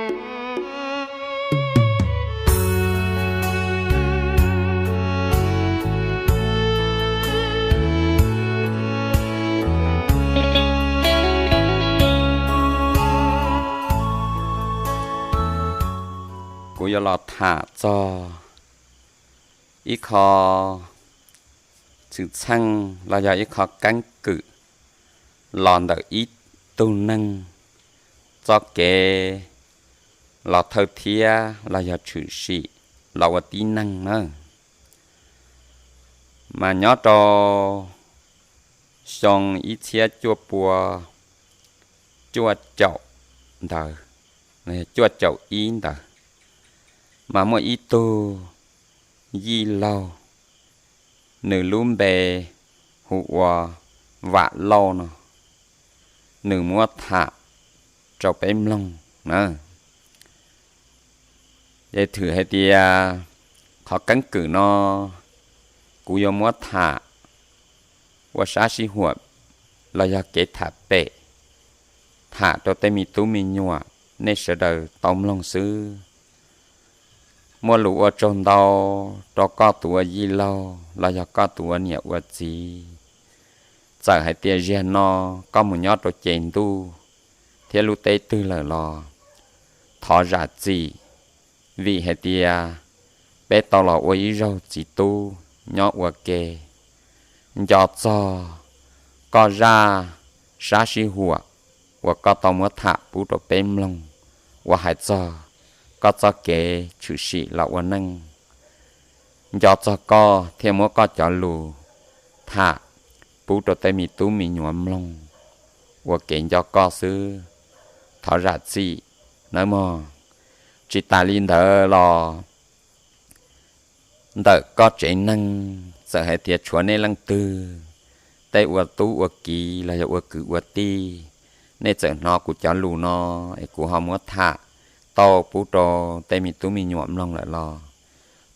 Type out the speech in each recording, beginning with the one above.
Kuv yuav los tham txog ib qho xwm txheej los yog ib qho keeb kwm los ntawm ib tug neeg txoj kev los thawj thiab los yog tshwm sim los ua tib neeg na. Mas nyob rau xyoo ib txhiab cuaj pua cuaj caum ntawd, cuaj caum ib ntawd, mas muaj ib tug yij laug, nws lub npe hu ua Vam Lauj no, nws muab tham rau peb mloog na. Ces thwm hais tias qhov keeb kwm no kuv yuav muab tham ua sab sib huam los yog kev tham pem, tham rau tej me tub me nyuam nej sawv daws tau mloog xwb. Muaj lus ua tsaug ntau rau koj tus ua yij laug los yog koj tus ua niam ua txiv. Txawm hais tias zaum no koj mus nyob rau ces ntuj thiab lub teb twg lawm los thov zam txim, vim hais tias peb tau los ua ib zaug txiv tub nyob ua ke. Nco txog koj zaj sab sib huam uas koj tau muab tham pub rau peb mloog, uas hais txog koj txoj kev tshwm sim los ua neej. Nco txog koj thiaj muab koj cov lus tham pub rau tej me tub me nyuam mloog ua kev nco koj xwb. Thov zam txim nawb mog. Tsis tas li ntawd los ntawm koj tsev neeg txawm hais tias tshuav nej leej twg, tej ua tub ua kiv los yog ua kwv ua tij, nej txawm hnov kuv cov lus no es kuv ho muab tham tau pub rau tej me tub me nyuam mloog lawm los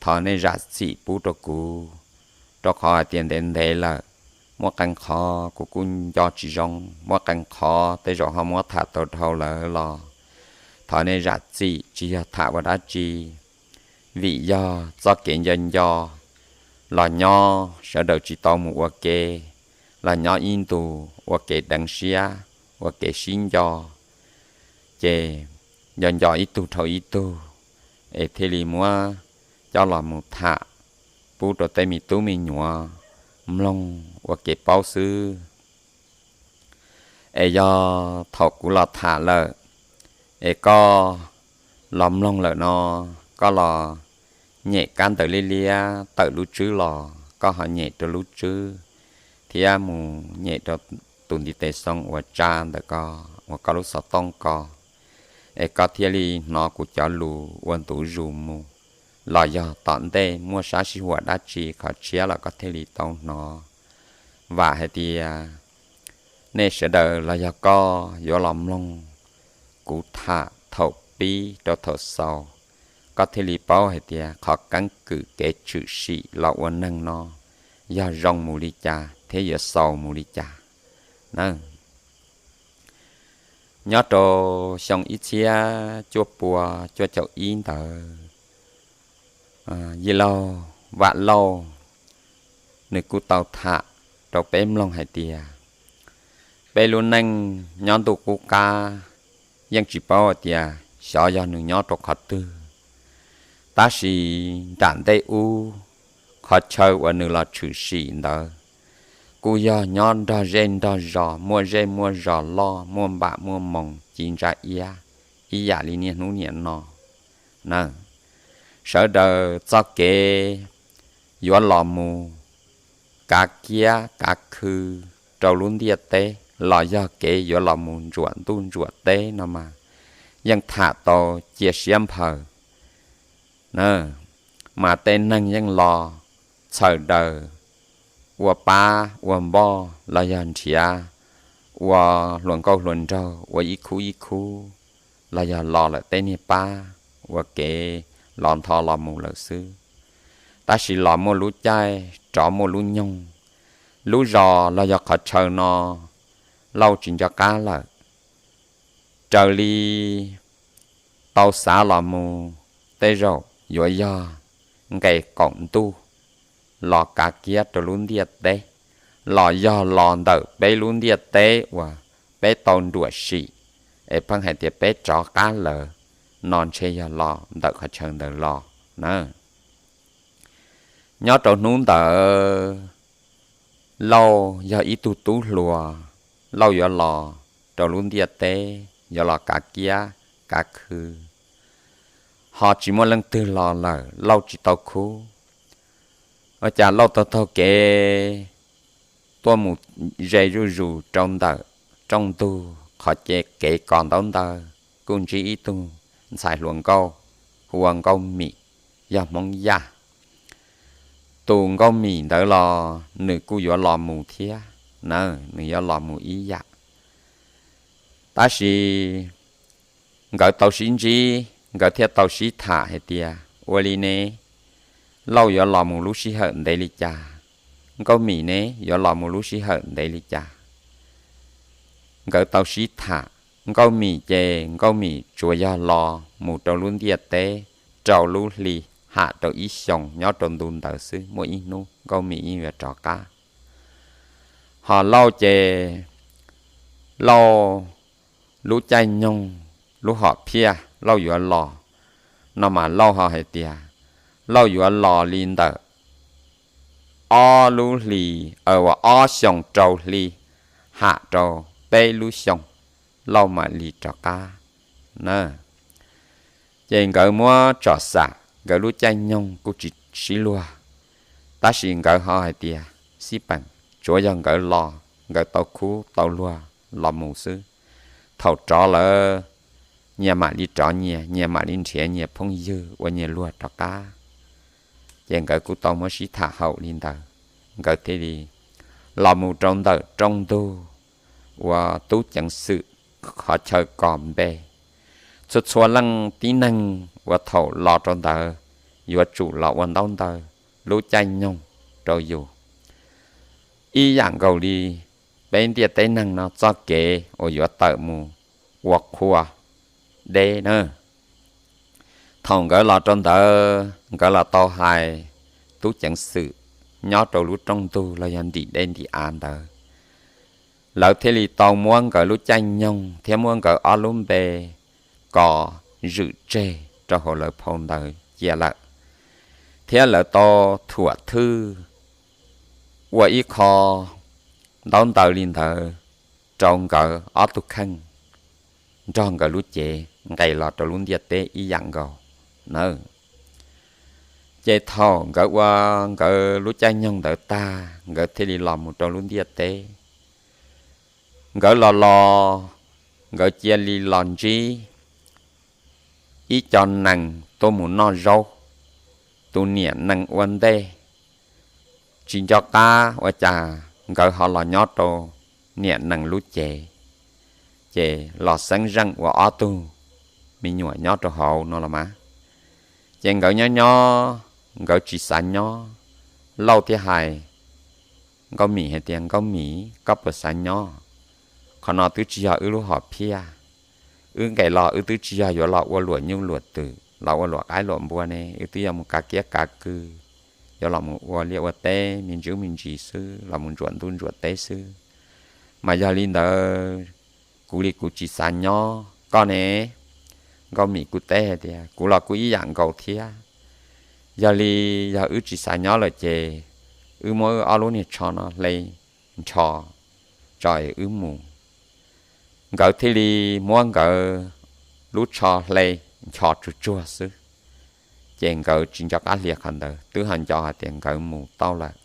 thov nej zam txim pub rau kuv, rau qhov hais tias ntev ntev lawm, muaj qee qhov kuv kuj nco tsis zoo, muaj qee qhov tej zaum ho muab tham tau dhau lawm los thov nej zam txim, tsis yog tham ua dab tsi. Vim yog txoj kev nco nco los nyob sawv daws tsis tau mus ua ke, los nyob ib ntus ua kev deev siab, ua kev sib nco, ces nco nco ib tug dhau ib tug, es thiaj li muab coj los mus tham pub rau tej me tub me nyuam mloog ua kev paub xwb. Es yog thaum kuv los tham lawm, es koj los mloog lawm no, koj los nyem kab ntawv liab liab tawm lub tswb los koj ho nyem rau lub tswb, thiab mus nyem rau tus ntiv tes xoo uas tsa ntawm ko uas koj lub xov tooj ko, es koj thiaj li hnov kuv cov lus ua ntu zus mus, los yog tom ntej muaj sab sib huam dab tsi qhov tshiab los koj thiaj li tau hnov. Vam hais tias nej sawv daws los yog koj yuav los mloog kuv tham thaum pib rau thaum xaus, koj thiaj li paub hais tias qhov keeb kwm kev tshwm sim los ua neeg no yog zoo mus li cas thiab yuav xaus mus li cas na. Nyob rau xyoo ib txhiab cuaj pua cuaj caum ib ntawd, yij laug Vam Lauj nws kuj tau tham rau peb mloog hais tias peb lub neej nyob ntuj qub qab yeej tsis paub hais tias xyov yog nws nyob rau qhov twg. Tab sis nram ntej ub, qhov chaw uas nws los tshwm sim ntawd kuj yog nyob nrog zej nrog zos, muaj zej muaj zos loj, muaj npam muaj moos ci ntsa iab ib yam li niaj hnub niam no na. Sawv daws txoj kev yuav los mus kav kiab kav khw rau lub ntiaj teb los yog kev yuav los mus ntsuam ntuj ntsuam teb no mas yeej tham tau cia siab nphaws na. Mas tej neeg yeej los txhawm daws ua pab ua npoj los yog nrhiav ua hluas nkauj hluas nraug ua ib khub ib khub, los yog los lawm tej niag pab ua kev los ntho los mus lawm xwb. Tab sis los muaj lub caij rov muaj lub nyoog, lub zos los yog qhov chaw no lauj tsis nco qab lawm. Raws li tau xav los mus, tej zaum yuav yog nqes qaum ntuj los kav kiab rau lub ntiaj teb, los yog los ntawm peb lub ntiaj teb uas peb tau nruam sim es pheej hais tias peb rov qab lawm no, ntshe yog los ntawm qhov chaw ntawd los na. Nyob rau hnub ntawd, Lauj yog ib tug tub hluas, Lauj yuav los rau lub ntiaj teb, yuav los kav kiab kav khw, ho tsis muaj leej twg los lawm, Lauj tsis tau khub. Ua cas Lauj taug taug kev tuaj mus ze zuj zus rau ntawm rooj ntug qhov kev kos ntaub ntawv, kuj ntsib ib tug ntxhais hluas nkauj hu ua Nkauj Mim, yog Hmoob Yaj. Tus Nkauj Mim ntawd los nws kuj yuav los mus thiab na, nws yuav los mus ib yam. Tab sis nkawd tau sib ntsib, nkawd thiaj tau sib tham hais tias, ua li ne, Lauj yuav los mus lub sij hawm ntev li cas? Nkauj Mim ne, yuav los mus lub sij hawm ntev li cas? Nkawd tau sib tham. Nkauj Mim ces Nkauj Mim tsuas yog los mus rau lub ntiaj teb rau lub hli, ham rau ib xyoos nyob rau ntu ntawd xwb, muaj ib hnub Nkauj Mim yeej yuav rov qab. Ho Lauj ces Lauj lub caij nyoog, lub hom phiaj Lauj yuav los no mas Lauj ho hais tias Lauj yuav los li ntawm ob lub hlis, aw, uas ob xyoos rau hli, ham rau peb lub xyoos Lauj mam li rov qab na. Ces nkawd muab tsom xam nkawd lub caij nyoog kuj tsis sib luag, tab sis nkawd ho hais tias xij peem, tsuav yog nkawd los nkawd tau khub tau luag los mus xwb. Thaum rov lawm, nyias mam li rov nyias, nyias mam li nrhiav nyias phooj ywg ua nyias luag rov qab. Ces nkawd kuj tau muab sib tham haum li ntawd, nkawd thiaj li los mus rau ntawm rooj ntug uas tub ceev xwm qhov chaw kos npe. Txhua txhua leej tib neeg uas thaum los rau ntawd yuav tsum los ua ntaub ntawv lub caij nyoog rau yus ib yam nkaus li peb ntiaj teb neeg no txoj kev uas yuav tawm mus ua qhua deb na. Thaum nkawd los rau ntawd, nkawd los tau hais tub ceev xwm nyob rau lub rooj ntug los yog ntim dej ntim av ntawd, lawv thiaj li tau muab nkawd lub caij nyoog thiab muab nkawd ob lub npe kos zwm tseg rau hauv lawv phau ntawv cia lawm, thiab lawv tau thuam thwj ua ib qho ntaub ntawv li ntawd rau nkawd ob tug kheej nrog nkawd lub cev nqes los rau lub ntiaj teb ib yam nkaus nawb. Ces thaum nkawd ua nkawd lub caij nyoog ntawd tag, nkawd thiaj li los mus rau lub ntiaj teb. Nkawd los los, nkawd cia li los ntsib ib co nees tuaj mus noj zaub. Tus niam nees ua ntej tsis nco qab ua cas nkawd ho los nyob rau niam nees lub cev, ces los xeeb zeej ua ob tug me nyuam nyob rau hauv no los mas. Ces nkawd nyob nyob nkawd tsis xav nyob. Lauj thiaj hais Nkauj Mim hais tias, Nkauj Mim, koj puas xav nyob? Qhov no twb tsis yog wb lub hom phiaj. Wb nqes los wb twb tsis yog yuav los ua luam nyuj luam twm, los ua luam qaib luam npua ne, wb twb yog mus kav kiab kav kws, yuav los mus ua liaj ua teb me ntsis me ntsis xwb, los mus ntsuam ntuj ntsuam teb xwb. Mas yog li ntawd, kuv li kuv tsis xav nyob. Koj ne? Nkauj Mim kuj teb hais tias, kuv los kuj ib yam nkaus thiab. Yog li, yog wb tsis xav nyob lawm ces wb muab wb ob lub niag tsho no hle nrho tso es wb mus. Nkawd thiaj li muab nkawd lub tsho hle ncho tsuag tsuag xwb, ces nkawd tsis nco qab hlias qhov ntawd, twb ho nco hais tias nkawd mus tau lawm.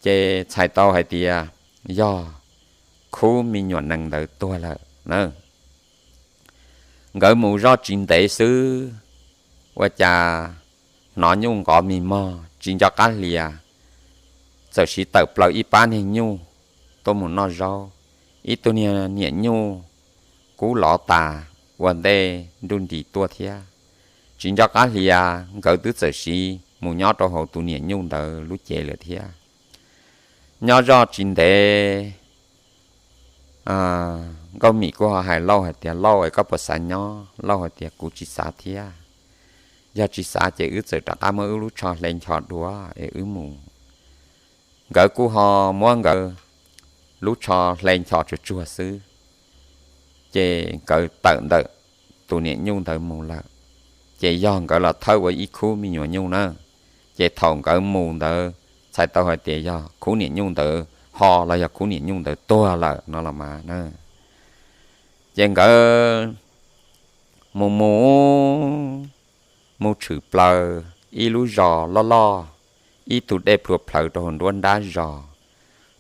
Ces txhais tau hais tias yog khub me nyuam nees ntawd tuag lawm na. Nkawd mus zoj tsis ntev xwb, ua cas hnov nyuj nqov mis mog, tsis nco qab hlias, txawm siv tawm plaws ib pab niag nyuj tuaj mus noj zaub. Ib tug niag niam nyuj kub lov tas ua ntej nruj nris tuaj thiab. Tsis nco qab hlias, nkawd twb txawm siv mus nyob rau hauv tus niam nyuj ntawd lub cev lawm thiab. Nyob zoj tsis ntev, Nkauj Mim kuj ho hais Lauj hais tias, Lauj es koj puas xav nyob? Lauj hais tias, Kuv tsis xav thiab. Yog tsis xav ces wb txawm rov qab muab wb lub tsho hle ncho dua es wb mus. Nkawd kuj ho muab nkawd lub tsho hle ncho tsuag tsuag xwb, ces nkawd tawm ntawm tus niam nyuj ntawd mus lawm. Ces yog nkawd los thawj ua ib khub me nyuam nyuj na, ces thaum nkawd mus ntawd txhais tau hais tias yog khub niam nyuj ntawd ho los yog khub niam nyuj ntawd tuag lawm no los mas na. Ces nkawd mus mus mus tshwm plaws ib lub zos loj loj, ib tug dej plhuav plhawv rau hauv nruab nrab zos.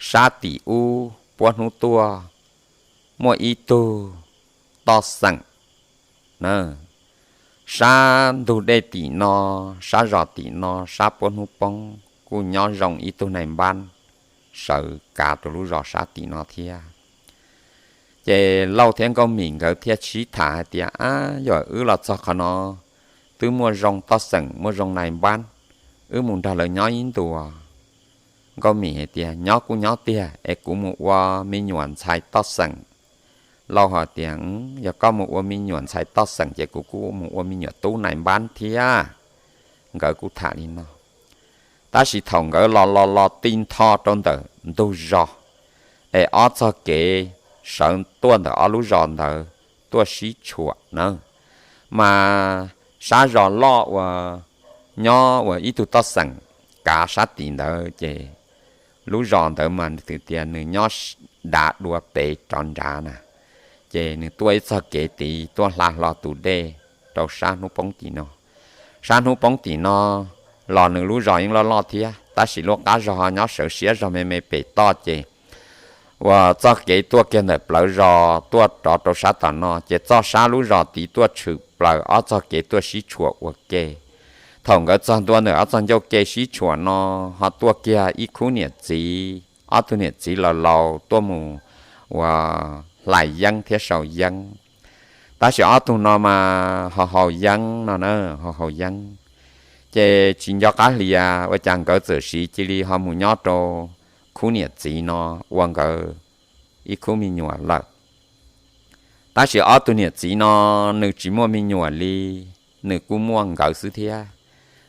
Sab tim ub puab hnub tuaj muaj ib tug toj xeem na. Sab ntug dej tim no, sab zos tim no, sab puab hnub poob kuj nyob zoo ib tug nais npab sawv kav rau lub zos sab tim no thiab. Ces Lauj thiab Nkauj Mim nkawd thiaj sib tham hais tias, Ab, yog wb los txog qhov no twb muaj zoo toj xeem muaj zoo nais npab, wb mus nrog lawv nyob ib ntus. Nkauj Mim hais tias, Nyob kuj nyob tiag, es kuv mus ua me nyuam ntxhais toj xeem. Lauj hais tias, Yog koj mus ua me nyuam ntxhais toj xeem ces kuv kuj mus ua me nyuam tub nais npab thiab. Nkawd kuj tham li no. Tab sis thaum nkawd los los los ti ntho rau ntawm ntug zos, es ob txog kev sawv tuaj ntawm ob lub zos ntawd tuaj sib tshuam na, mas sab zos loj uas nyob uas ib tug toj xeem kav sab tid ntawd ces lub zos ntawd mas nws tias nws nyob dav dua pem rov nrad na, ces nws tuaj ib txog kev tid tuaj hla hlo tus dej rau sab hnub poob tim no. Sab hnub poob tim no los nws lub zos yeej loj loj thiab, tab sis lub qab zos ho nyob sawv siab zog me me pem toj ces uas txoj kev tuaj kiag ntawm plawv zos tuaj rov rau sab tom no ces txoj sab lub zos tid tuaj tshwm plaws ob txog kev tuaj sib tshuam ua ke. Thaum nkawd txog ntua ntawm ob txog ncauj ke sib tshuam no, ho tuaj kiag ib khub niam txiv, ob tug niam txiv laus laus tuaj mus uas hlais yeeb thiab sau yeeb. Tab sis ob tug no mas ho haus yeeb no na, ho haus yeeb, ces tsis nco qab hlias ua cas nkawd txawm siv cia li ho mus nyob rau khub niam txiv no ua nkawd ib khub me nyuam lawm. Tab sis ob tug niam txiv no nws tsis muaj me nyuam li, nws kuj muaj nkawd xwb thiab.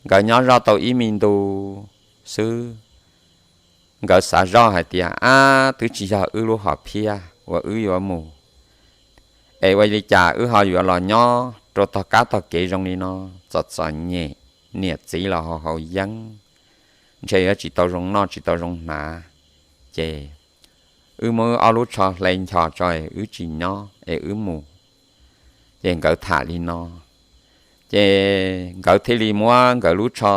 Nkawd nyob zoj tau ib me ntu xwb, nkawd xav zoj hais tias, Ab, twb tsis yog wb lub hom phiaj uas wb yuav mus, es ua li cas wb ho yuav los nyob rau tog kab tog kev zoo li no, txom txom nyem, niam txiv los haus haus yeeb, ntshe yuav tsis tau zoo noj tsis tau zoo hnav, ces wb muab wb ob lub tsho hle ncho tso es wb tsis nyob es wb mus. Ces nkawd tham li no, ces nkawd thiaj li muab nkawd lub tsho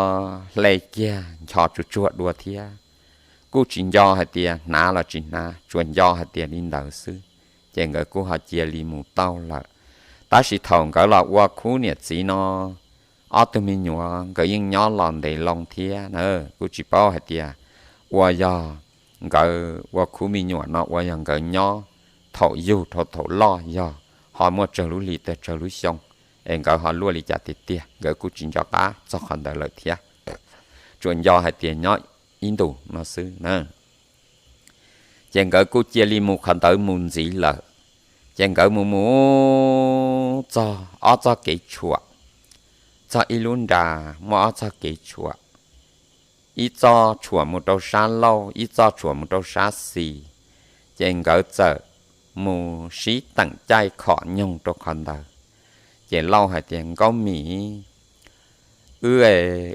hle kiag ncho tsuag tsuag dua thiab. Kuj tsis nco hais tias hnav los tsis hnav, tsuas nco hais tias li ntawd xwb, ces nkawd kuj ho cia li mus tau lawm. Tab sis thaum nkawd los ua khub niam txiv no, ob tug me nyuam nkawd yeej nyob los ntev loo thiab na, kuj tsis paub hais tias ua yog nkawd ua khub me nyuam no ua yog nkawd nyob thaum yug rau thaum loj yog ho muaj tsawg lub hlis tag tsawg lub xyoo, es nkawd ho luaj li cas tiag tiag nkawd kuj tsis nco qab txog qhov ntawd lawm thiab. Tsuas nco hais tias nyob ib ntus no xwb na. Ces nkawd kuj cia li mus qhov ntawd mus ntxiv lawm. Ces nkawd mus mus txog ob txoj kev tshuam, txog ib lub nra muaj ob txoj kev tshuam, ib txoj tshuam mus rau sab laug, ib txoj tshuam mus rau sab xis. Ces nkawd txawm mus sib teem caij khom nyoog rau qhov ntawd. Ces Lauj hais tias, Nkauj Mim, wb,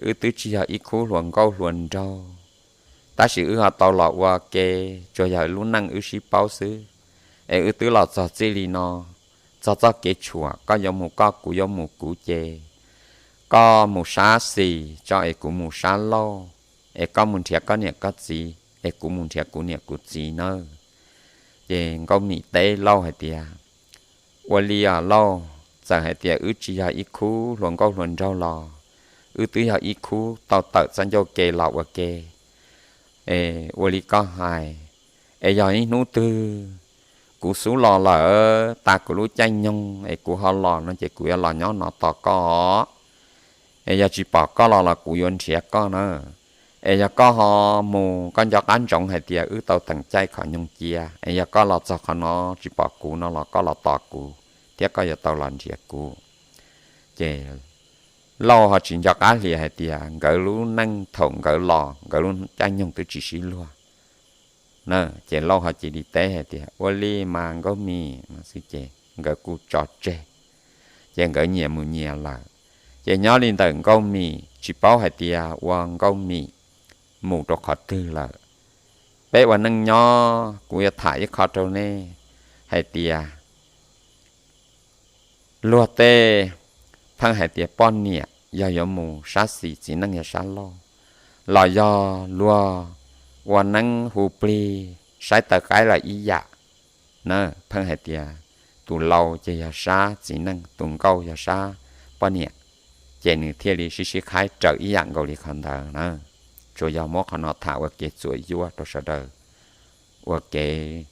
wb twb tsis yog ib khub hluas nkauj hluas nraug, tab sis wb ho tau los ua ke, tsuas yog lub neej wb sib paub xwb, es wb twb los txog txij li no, txog txoj kev tshuam, koj yuav mus koj, kuv yuav mus kuv ces koj mus sab xis tso es kuv mus sab laug, es koj mus nrhiav koj niam koj txiv es kuv mus nrhiav kuv niam kuv txiv nawb. Ces Nkauj Mim teb Lauj hais tias, Ua li os Lauj, txawm hais tias wb tsis yog ib khub hluas nkauj hluas nraug los wb twb yog ib khub tau tawm txoj ncauj ke los ua ke. Es ua li koj hais, es yog ib hnub twg kuv xub los lawm, tas kuv lub caij nyoog es kuv ho los no ces kuv yuav los nyob no tos koj. Es yog tsis pom koj los los kuv yuav nrhiav koj na. es yog koj ho mus koj nco qab ntsoov hais tias wb tau teem caij khom nyoog cia, es yog koj los txog qhov no tsis pom kuv no los koj los tos kuv thiab koj yuav tau los nrhiav kuv. Ces Lauj ho tsis nco qab hlias hais tias nkawd lub neej thaum nkawd los nkawd lub caij nyoog twb tsis sib luag na. Ces Lauj ho cia li teb hais tias, ua li mas Nkauj Mim, ces nkawd kuj tso tseg, ces nkawd nyias mus nyias lawm. Ces nyob li ntawm Nkauj Mim tsis paub hais tias ua Nkauj Mim mus rau qhov twg lawm. Peb ua neej nyob kuv yuav tham ib qho rau nej hais tias luag tej pheej hais tias poj niam yog yuav mus sab xis txiv neej yog sab laug, los yog luag ua neeb hu plig saib taw qaib los ib yam na. Pheej hais tias tus laus ces yog sab txiv neej, tus nkauj yog sab poj niam, ces nws thiaj li sib sib qhaib raws ib yam nkaus li qhov ntawd na. Tsuas yog muab qhov no tham ua kev txuam yuav rau sawv daws ua kev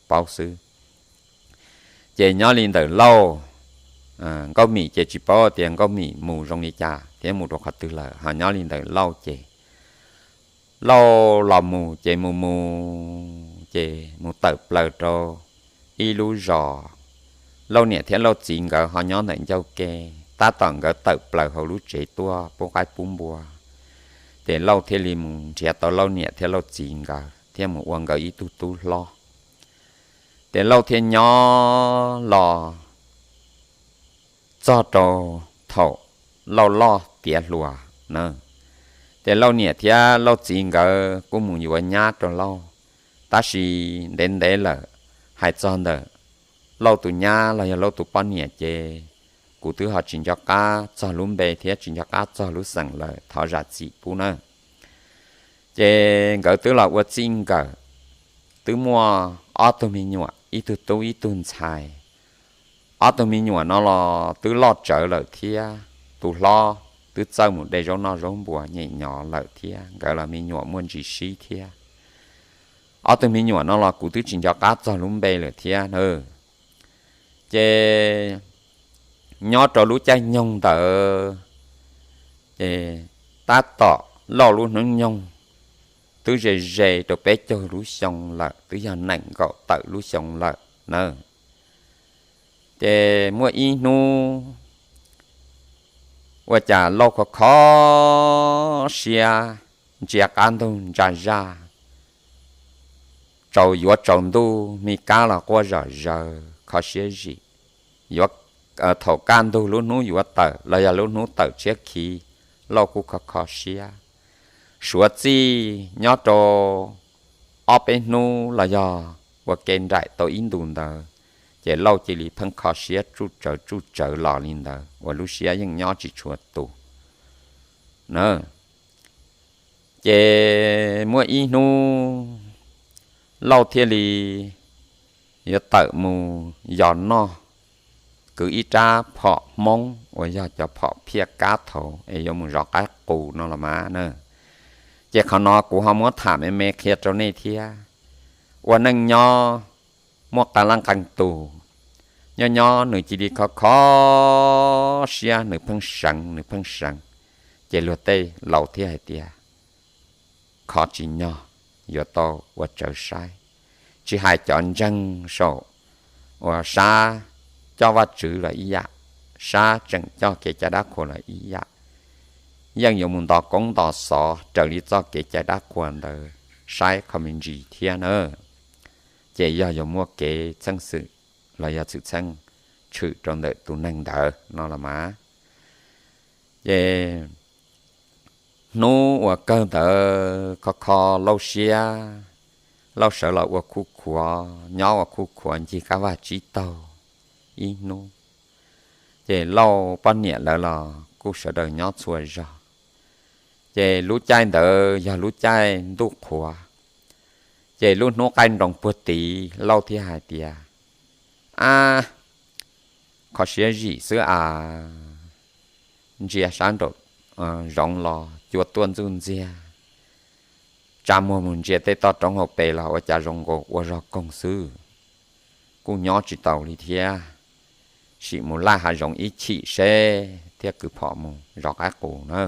paub xwb. Ces nyob li ntawm Lauj, Nkauj Mim ces tsis paub tias Nkauj Mim mus zoo li cas thiab mus rau qhov twg lawm, ho nyob li ntawm Lauj ces Lauj los mus ces mus mus ces mus tawm plaws rau ib lub zos. Lauj niam thiab Lauj txiv nkawd ho nyob ntawm ncauj ke, tab tom nkawd tawm plaws hauv lub tsev tuaj pub qaib pub npua, ces Lauj thiaj li mus nrhiav tau Lauj niam thiab Lauj txiv nkawd thiab mus ua nkawd ib tug tub hlob. Ces Lauj thiaj nyob los txog rau thaum Lauj loj tiav hluas na, ces Lauj niam thiab Lauj txiv nkawd kuj mus yuav nyab rau Lauj. Tab sis ntev ntev lawm, hais txog ntawm Lauj tus nyab los yog Lauj tus poj niam ces kuv twb ho tsis nco qab txog lub npe thiab tsis nco qab txog lub xeem lawm, thov zam txim pub na. Ces nkawd twb los ua txij nkawm, twb muaj ob tug me nyuam, ib tug tub ib tug ntxhais. Ob tug me nyuam no los twb loj tsawv lawm thiab, tus hlob twb txawj mus de zaub noj zaub npua nyem nyov lawm thiab, nkawd los me nyuam muaj ntsis sib thiab. Ob tug me nyuam no los kuv twb tsis nco qab txog lub npe lawm thiab na. Ces nyob rau lub caij nyoog ntawd, ces tab tom Lauj lub hnub nyoog twb ze ze rau peb caug lub xyoo lawm, twb yog nees nkaum tawm lub xyoo lawm na. Ces muaj ib hnub ua cas Lauj kho kho siab, ntsia qab ntug ntsa zaj, tsaus yuav tsaus ntuj, me kab los quaj zom zaws kho siab zim. Yuav, thaum kaj ntug lub hnub yuav tawm los yog lub hnub tawm tshiab khiv, Lauj kuj kho kho siab. Suav txij nyob rau ob peb hnub los yog ua ke nraim tau ib ntus ntawd, ces Lauj cia li pheej kho siab tsuj tsawv tsuj tsawv los li ntawd uas lub siab yeej nyob tsis tshua tus na. Ces muaj ib hnub Lauj thiaj li yuav tawm mus yos noj, kwv ib rab phom Hmoob uas yog cov phom phiaj kab thaud es yuav mus zov qaib qus no los mas na. Ces qhov no kuv ho muab tham me me qhia rau nej thiab. Ua neej nyob muaj qee leej qee tus, nyob nyob nws cia li kho kho siab, nws pheej seev nws pheej seev. Ces luag tej laus thiaj hais tias kho tsis nyog, yuav tau ua tsawv saib. Tsis hais cov ntseeg saum uas sab coj Vajtswv los ib yam, sab tseem coj kev cai dab qhuas los ib yam, yeej yuav mus nto koob nto xov raws li txoj kev cai dab qhuas ntawd saib qho me ntsis thiab na. Ces yog yuav muaj kev txheej xwm los yog txwm txheej tshwm rau ntawm tus neeg ntawd no los mas. Ces hnub uas kawg ntawd kho kho Lauj siab, Lauj sawv los ua khuj khuav, nyob ua khuj khuav ncig kab vaj tsib taug ib hnub. Ces Lauj poj niam lawv los kuj sawv daws nyob txhua zog. Ces lub caij ntawd yog lub caij ntuj qhuav. Ces lub hnub qaij nroos puag tid Lauj thiaj hais tias, ab, kho siab zim xwb as, ntsia sab nraum zoov los cua tuaj ntxuj ntxiag, tsa muag mus ntsia tej toj roob hauv pes los ua cas zoo nkaus ua zog koog xwb. Kuj nyob tsis taus li thiab, sim mus laj hav zoov ib chim seb thiab kwv phom mus zov qaib qus na.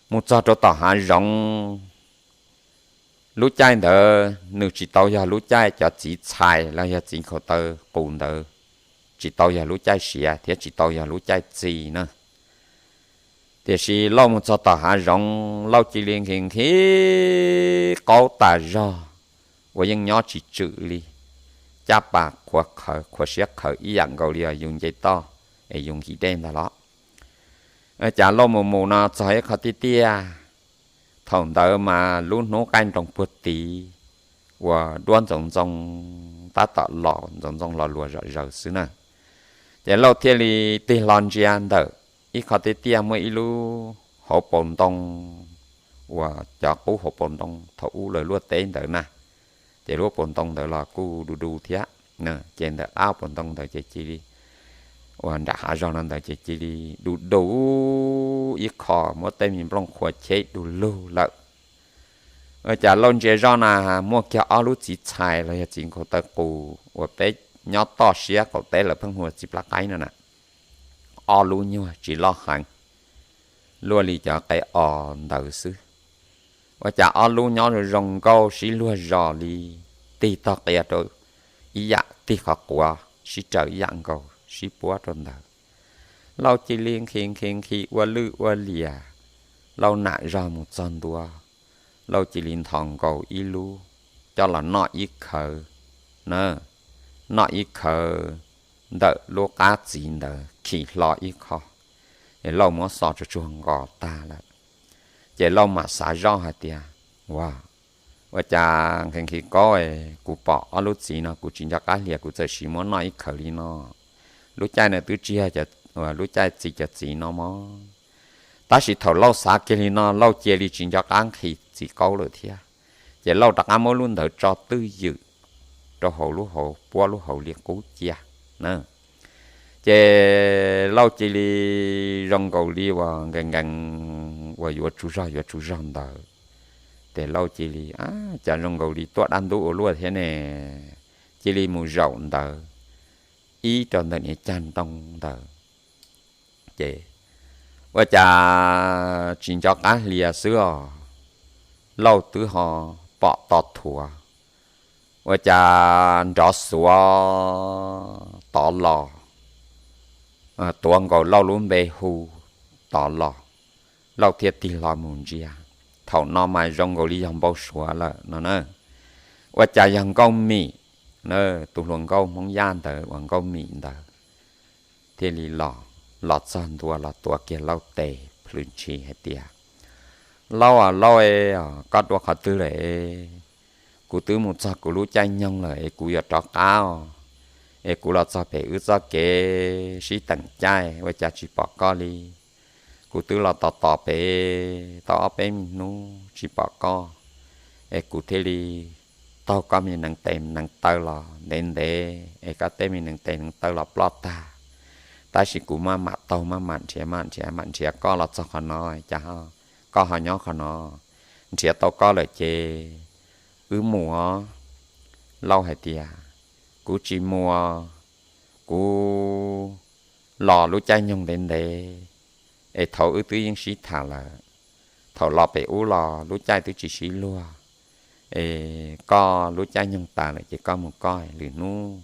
mus txog rau tom hav zoov. Lub caij ntawd nws tsis tau yog lub caij cov txiv txhais los yog txiv nkhaus taw qus ntawd, tsis tau yog lub caij siav thiab tsis tau yog lub caij txi na. Tiam sis Lauj mus txog tom hav zoov, Lauj cia li nqhis nqhis qaub tas zog uas yeej nyob tsis tswm li, caj pas qhuav qhawv, qhuav siab qhawv ib yam nkaus li yus nce toj es yus nqhis dej ntag los. Cas Lauj mus mus no txog ib qho tiaj tiaj, thaum ntawd mas lub hnub qaij nroos puag tid uas duab ntxoov ntxoo tab tom los, ntxoov ntxoo los luas zom zaws xwb na. Ces Lauj thiaj li tig hlo ntsia ntawm ib qho tiaj tiaj muaj ib lub hauv paus ntoo uas cov qub hauv paus ntoo thaum ub lawv luaj teb ntawd na. Ces lub paus ntoo ntawd los kuj du du thiab. Ces ntawm qab paus ntoo ntawd ces cia li, uas nram hav zoov no ntawd ces cia li du du ib qho, muab tej me nplooj qhuav cheb du lug lawm. Cas Lauj ntsia zoj na, muaj kiag ob lub txiv txhais los yog txiv nkhaus taw qus uas peb nyob toj siab qaum teb lawv pheej hu ua txiv plab qaib no na. Ob lub nyuag tsis loj heev, luaj li cov qe os ntawd xwb. Ua cas ob lub nyob zoo zoo nkauj sib luag zos li, tig tog qia rau ib yam, tig qhov quav sib raws ib yam nkaus sib puab rau ntawd. Lauj cia li nqhis nqhis nqhis ua lwj ua liam, Lauj nam zog mus txog ntua, Lauj cia li nthos nkaus ib lub coj los noj ib khawv na, noj ib khawv ntawm lub qab txiv ntawd khi hlo ib qho, es Lauj muab xo tsuag tsuag nqos tag lawm. Ces Lauj mam xav zoj hais tias, ua, ua cas nqhis nqhis qaub es kuv pom ob lub txiv no kuv tsis nco qab hlias kuv txawm sim muab noj ib khawv li no. Lub caij no twb tsis yog lub caij txi cov txiv no mog. Tab sis thaum Lauj xav kiag li no Lauj cia li tsis nco qab nqhis txiv qaub lawm thiab. Ces Lauj rov qab muab lub ntawd tso twj ywm rau hauv lub hauv puab lub hauv li qub cia na. Ces Lauj cia li zoo nkaus li uas nkees nkees uas yuav tsaug zog yuav tsaug zog ntawd. Ces Lauj cia li, cas zoo nkaus li tuaj dab ntub ua luaj thiab ne. Cia li mus zaum ntawd ib rau ntawm niag cag ntoo ntawd. Ces ua cas tsis nco qab hlias xwb os, Lauj twb ho pom to thuav, ua cas nrov xuav tod los, tuav nkaus Lauj lub npe hu tod los. Lauj thiaj tig hlo mus ntsia, thaum no mas zoo nkaus li yog npau suav lawm no na. Ua cas yog Nkauj Mim, tus hluas nkauj Hmoob Yaj ntawd uas Nkauj Mim ntawd thiaj li los, los txog ntua los tuav kiag Lauj tes plhws ntshis hais tias, Lauj, Lauj, koj dua qhov twg lawm? Kuv twb mus txog kuv lub caij nyoog lawm es kuv yuav rov qab os. Es kuv los txog pem wb txoj kev sib teem caij ua cas tsis pom koj li. Kuv twb los tos tos pem tau ob peb me hnub tsis pom koj, es kuv thiaj li taug koj me neev tes neev taw los ntev ntev es koj tej me neev tes neev taw los ploj tag. Tab sis kuv maj mam taug maj mam nrhiav maj nrhiav mam nrhiav koj los txog qhov no, cas koj ho nyob qhov no? Nrhiav tau koj lawm ces wb mus os. Lauj hais tias, Kuv tsis mus, kuv los lub caij nyoog ntev ntev, es thaum wb twb yeej sib tham lawm. Thaum los pem ub los lub caij twb tsis sib luag, es koj lub caij nyoog tas lawm ces koj mus koj, lwm hnub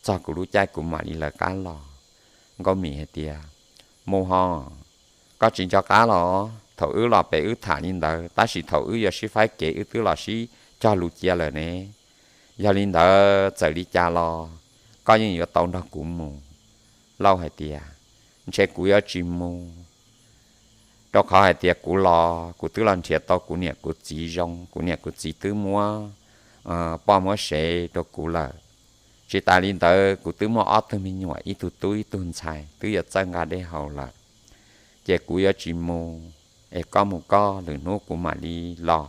txog kuv lub caij kuv mam li lawv qab los. Nkauj Mim hais tias, Mus ho, koj tsis nco qab los? Thaum wb los pem wb tham li ntawd, tab sis thaum wb yuav sib faib kev wb twb los sib cog lus cia lawm ne. Yog li ntawd txawm li cas los koj yeej yuav tau nrog kuv mus. Lauj hais tias, Ntshe kuv yuav tsis mus, rau qhov hais tias kuv los kuv twb los nrhiav tau kuv niam kuv txiv zoo, kuv niam kuv txiv twb muab poj muab sev rau kuv lawm. Tsis tas li ntawd kuv twb muaj ob tug me nyuam, ib tug tub ib tug ntxhais twb yuav txawj nqa dej haus lawm. Ces kuv yuav tsis mus, es koj mus koj, lwm hnub kuv mam li los.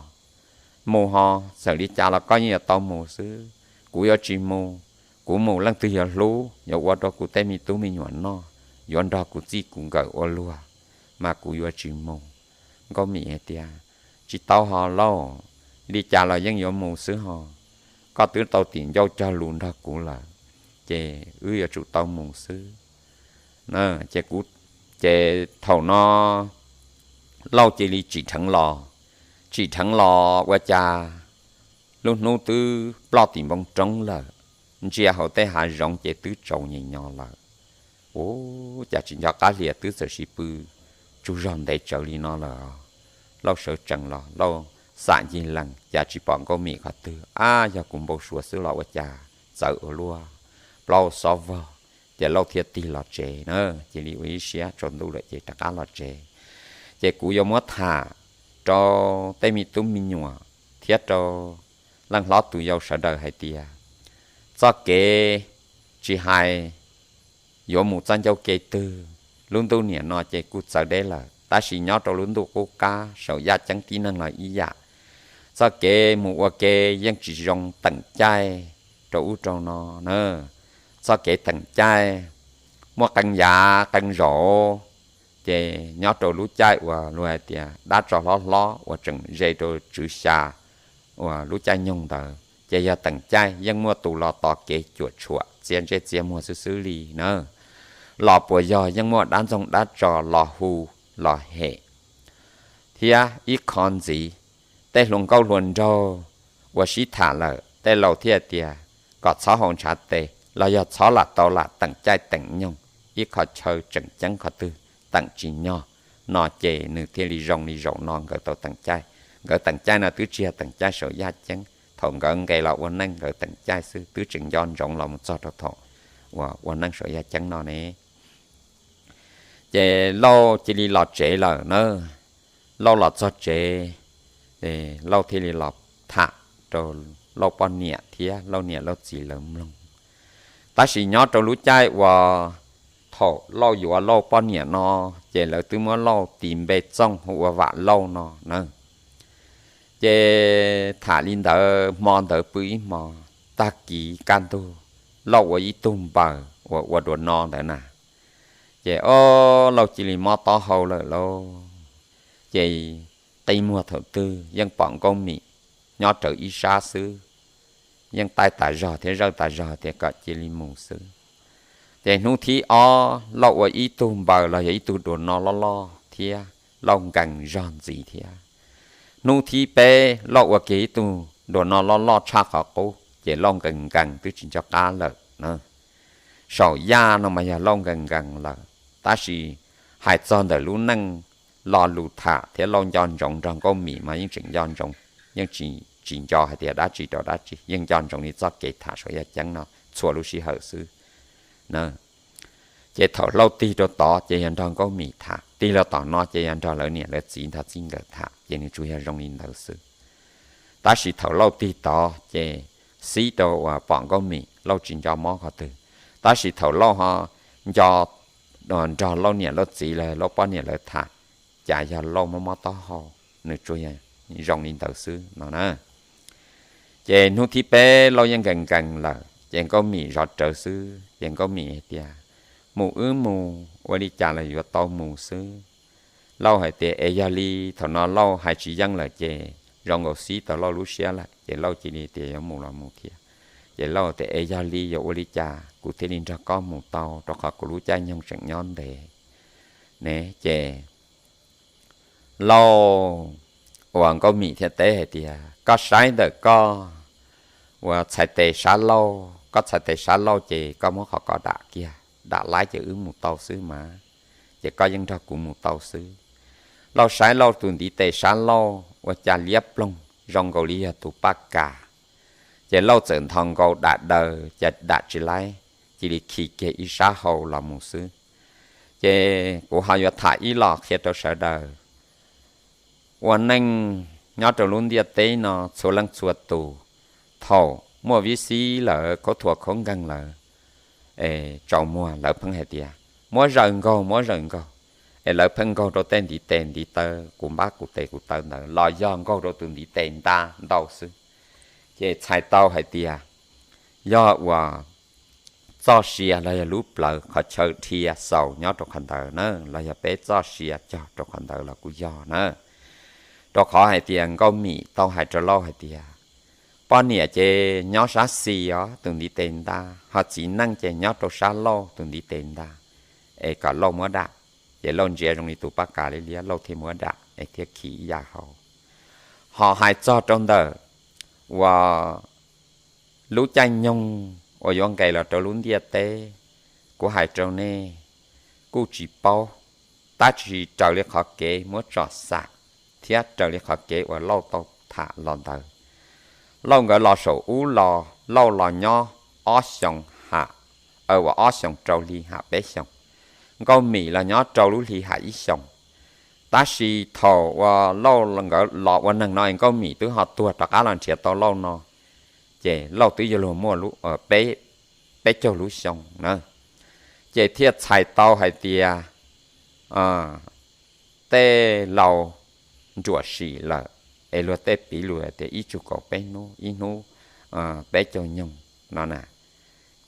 Mus ho, txawm li cas los koj yeej yuav tau mus xwb. Kuv yuav tsis mus, kuv mus leej twg yuav hlub, yuav ua rau kuv tej me tub me nyuam noj, yuav nrog kuv txij kuv nkawm ua luag, mas kuv yuav tsis mus. Nkauj Mim hais tias, Tsis tau ho Lauj, li cas los yeej yuav mus xwb ho. Koj twb tau tim ncauj cog lus nrog kuv lawm, ces wb yuav tsum tau mus xwb. Ces kuv, ces thaum no Lauj cia li tsim dheev los, tsim dheev los ua cas lub hnub twb ploj tim npoo roob lawm, ntsia hauv tej hav zoov ces twb tsaus nyem nyo lawm. Ua cas tsis nco qab hlo twb txawm sis pw tsug zog ntev tsawv li no lawm. Lauj sawv tsees los Lauj xam ncig lees cas tsis pom Nkauj Mim qhov twg. Ab, yog kuv npau suav xwb los ua cas txawv ua luaj, plaub xob vog. Ces Lauj thiaj tig los tsev na, cia li ua ib siab tsaus ntuj lawm ces rov qab los tsev. Ces kuv yuav muab tham rau tej me tub me nyuam thiab rau leej hlob tus yau sawv daws hais tias txoj kev tsis hais yuav mus txoj ncauj ke twg, lub ntuj niam no ces kuj txawv deb lawm, tab sis nyob rau lub ntuj qub qab saum yaj ceeb tib neeg los ib yam. Txoj kev mus ua ke yeej tsis zoo teem caij rau ub rau no na. Txoj kev teem caij muaj qee yav qee zaum, ces nyob rau lub caij uas luag hais tias dab tsov hlob hlob uas tseem ze rau tswv xya uas lub caij nyoog ntawd ces yog teem caij yeej muaj tus los tos kev cuam tshuam txia ntsej txia muag xwb xwb li na. Los puas yog yeej muaj dab ntxoog dab tsov los hu los hem. Thiab ib qho ntxiv, tej hluas nkauj hluas nraug uas sib tham lawm tej laus thiaj tias kom txhob haus ntshav tes los yog txhob lam tau lam teem caij teem nyoog, ib qho chaw tseem ceeb qhov twg teem tsis nyog no ces nws thiaj li zoo li zaum no nkawd tau teem caij. Nkawd teem caij no twb tsis yog teem caij saum yaj ceeb, thaum nkawd nqes los ua neej nkawd teem caij xwb, twb tseem nco ntsoov los mus txog rau thaum uas ua neej saum yaj ceeb no ne. Ces Lauj cia li los tsev lawm na. Lauj los txog tsev, Lauj thiaj li los tham rau Lauj poj niam thiab Lauj niam Lauj txiv lawv mloog. Tab sis nyob rau lub caij uas thaum Lauj yuav Lauj poj niam no, ces lawv twb muab Lauj tis npe txooj hu ua Vam Lauj no na. Ces tham li ntawd hmo ntawd pw ib hmo, tag kis kaj ntug Lauj ua ib tug npaws uas ua duas no ntawd na. Ces o, Lauj cia li mob taub hau lawm lauj. Ces qi muag thaum twg yeej pom Nkauj Mim nyob rawv ib sab xwb, yeej taij tas zog thiab zawj tas zog tias kom cia li mus xwb. Ces hnub thib ob Lauj ua ib tug npaws los yog ib tug duas no loj loj thiab Lauj nkees zog ntxiv thiab. Hnub thib peb Lauj ua kiag ib tug duas no loj loj tshaj qhov qub ces Lauj nkees nkees twb tsis nco qab lawm na. Saum yaj no mas yog Lauj nkees nkees lawm, tab sis hais txog ntawm lub neej lo lus tham thiab Lauj nco ntsoov nrog Nkauj Mim mas yeej tseem nco ntsoov, yeej tsis nco hais tias dab tsi rau dab tsi, yeej nco ntsoov li txoj kev tham saum yaj ceeb no txhua lub sij hawm xwb na. Ces thaum Lauj tig rau tod ces yog nrog Nkauj Mim tham, tig rau tom no ces yog nrog lawv niam lawv txiv nrog txij nkawm tham, ces nws tsuas yog zoo li ntawd xwb. Tab sis thaum Lauj tig tod ces xib rau uas pom Nkauj Mim, Lauj tsis nco mob qhov twg. Tab sis thaum Lauj ho nco nrog Lauj niam Lauj txiv los Lauj poj niam lawv tham, cas yog Lauj mob mob taub hau, nws tsuas yog zoo li ntawd xwb no na. Ces hnub thib peb Lauj yeej nkees nkees lawm, ces Nkauj Mim zov rawv xwb, ces Nkauj Mim hais tias, mus wb mus, ua li cas los yuav tau mus xwb. Lauj hais tias, es yog li thaum no Lauj hais tsis yeej lawm ces zoo nkaus xib tau Lauj lub siab lawm, ces Lauj cia li tias yuav mus los mus thiab. Ces Lauj tias, es yog li yuav ua li cas kuv thiaj li nrog koj mus tau, rau qhov kuv lub caij nyoog tseem nyob ntev ne. Ces Lauj, uas Nkauj Mim thiaj teb hais tias, koj saib ntawm koj uas txhais tes sab laug, koj txhais tes sab laug ces koj muab qhov ko dam kiag, dam laib ces wb mus tau xwb mas, ces koj yeej nrog kuv mus tau xwb. Lauj saib Lauj tus ntiv tes sab laug ua cas liab ploog zoo nkaus li yog tus paj kas, ces Lauj txawm nthos nkaus dam daws cas dam tsis laib, cia li khi kiag ib sab hau los mus xwb. Ces kuv ho yuav tham ib los qhia rau sawv daws. Ua neej nyob rau lub ntiaj teb no txhua leej txhua tus, thaum muaj vib xib lawv khaub thuas khaub nkeeg lawv tsaus muag lawv pheej hais tias, muab zaws nkaug, muab zaws nkaug. Es lawv pheej nkaug rau tej ntiv tes ntiv taw, kuv npab kuv tes kuv taw ntawd los yog nkaug rau tus ntiv tes nta ntau xwb. Ces txhais tau hais tias yog uas txoj sia los yog lub plawv qhov chaw dhia xaus nyob rau qhov ntawd na, los yog peb txoj sia cog rau qhov ntawd los kuj yog na. Rau qhov hais tias Nkauj Mim tau hais rau Lauj hais tias, poj niam ces nyob sab xis os tus ntiv tes nta, ho txiv neej ces nyob rau sab laug tus ntiv tes nta, es kom Lauj muab dam. Ces Lauj ntsia zoo li tus paj kas liab liab, Lauj thiaj muab dam. es thiaj khi ib yam hauv. Ho hais txog rau ntawm uas lub caij nyoog uas yuav nqes los rau lub ntiaj teb, kuv hais rau nej kuj tsis paub, tab sis raws li qhov kev muab tsom xam thiab raws li qhov kev uas Lauj tau tham los ntawd, Lauj nkawd los saum ub los, Lauj los nyob ob xyoos ham, uas ob xyoos rau hli ham peb xyoos, Nkauj Mim los nyob rau lub hli ham ib xyoos. Tab sis thaum uas Lauj nkawd los ua neeg no es Nkauj Mim twb ho tuag rov qab los nrhiav tau Lauj no, ces Lauj twb yuav luag muaj peb caug lub xyoo na. Ces thiaj txhais tau hais tias tej laus nruam sim lawm, es luag tej piv lus tias ib tsug kaum peb hnub, ib hnub peb caug nyoog no na.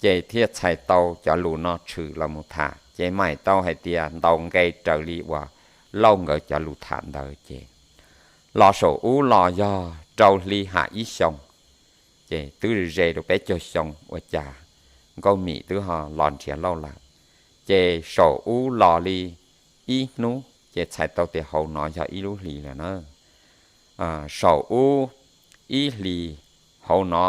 Ces thiaj txhais tau cov lus no tshwm los mus tham, ces maim tau hais tias ntaus nqe raws li uas Lauj nkawd cov lus tham ntawd ces los saum ub los yog rau hli ham ib xyoos, ces twb ze rau peb caug xyoo ua cas Nkauj Mim twb ho los nrhiav Lauj lawm. Ces saum ub los li ib hnub ces txhais tau tias hauv no yog ib lub hli lawm na. Saum ub ib hlis, hauv no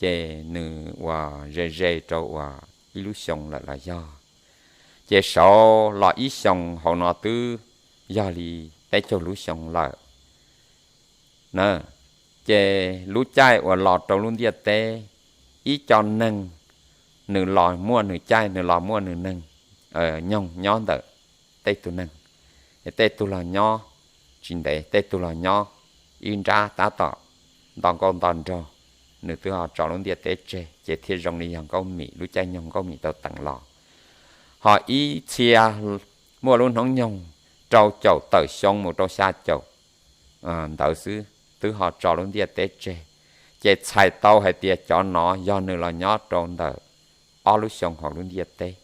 ces nws uas ze ze rau uas ib lub xyoo lawm los yog. Ces saud los ib xyoos, hauv no twb yog li peb caug lub xyoo lawm na. Ces lub caij uas los rau lub ntiaj teb, ib co neeg nws los muaj nws caij, nws los muaj nws neeg nyoog nyob ntawm tej tug neeg. Tej tug los nyob tsis ntev, tej tug los nyob ib nrab tab tom nto nkauj nto nraug, nws twb ho tso lub ntiaj teb tseg, ces thiaj zoo li yog Nkauj Mim lub caij nyoog Nkauj Mim tau teem los. Ho ib txhia muaj lub hnub nyoog rau caum tawm xyoo mus rau xya caum ntawd xwb twb ho tso lub ntiaj teb tseg. Ces txhais tau hais tias cov no yog nws los nyob rau ntawm ob lub xyoo hauv lub ntiaj teb.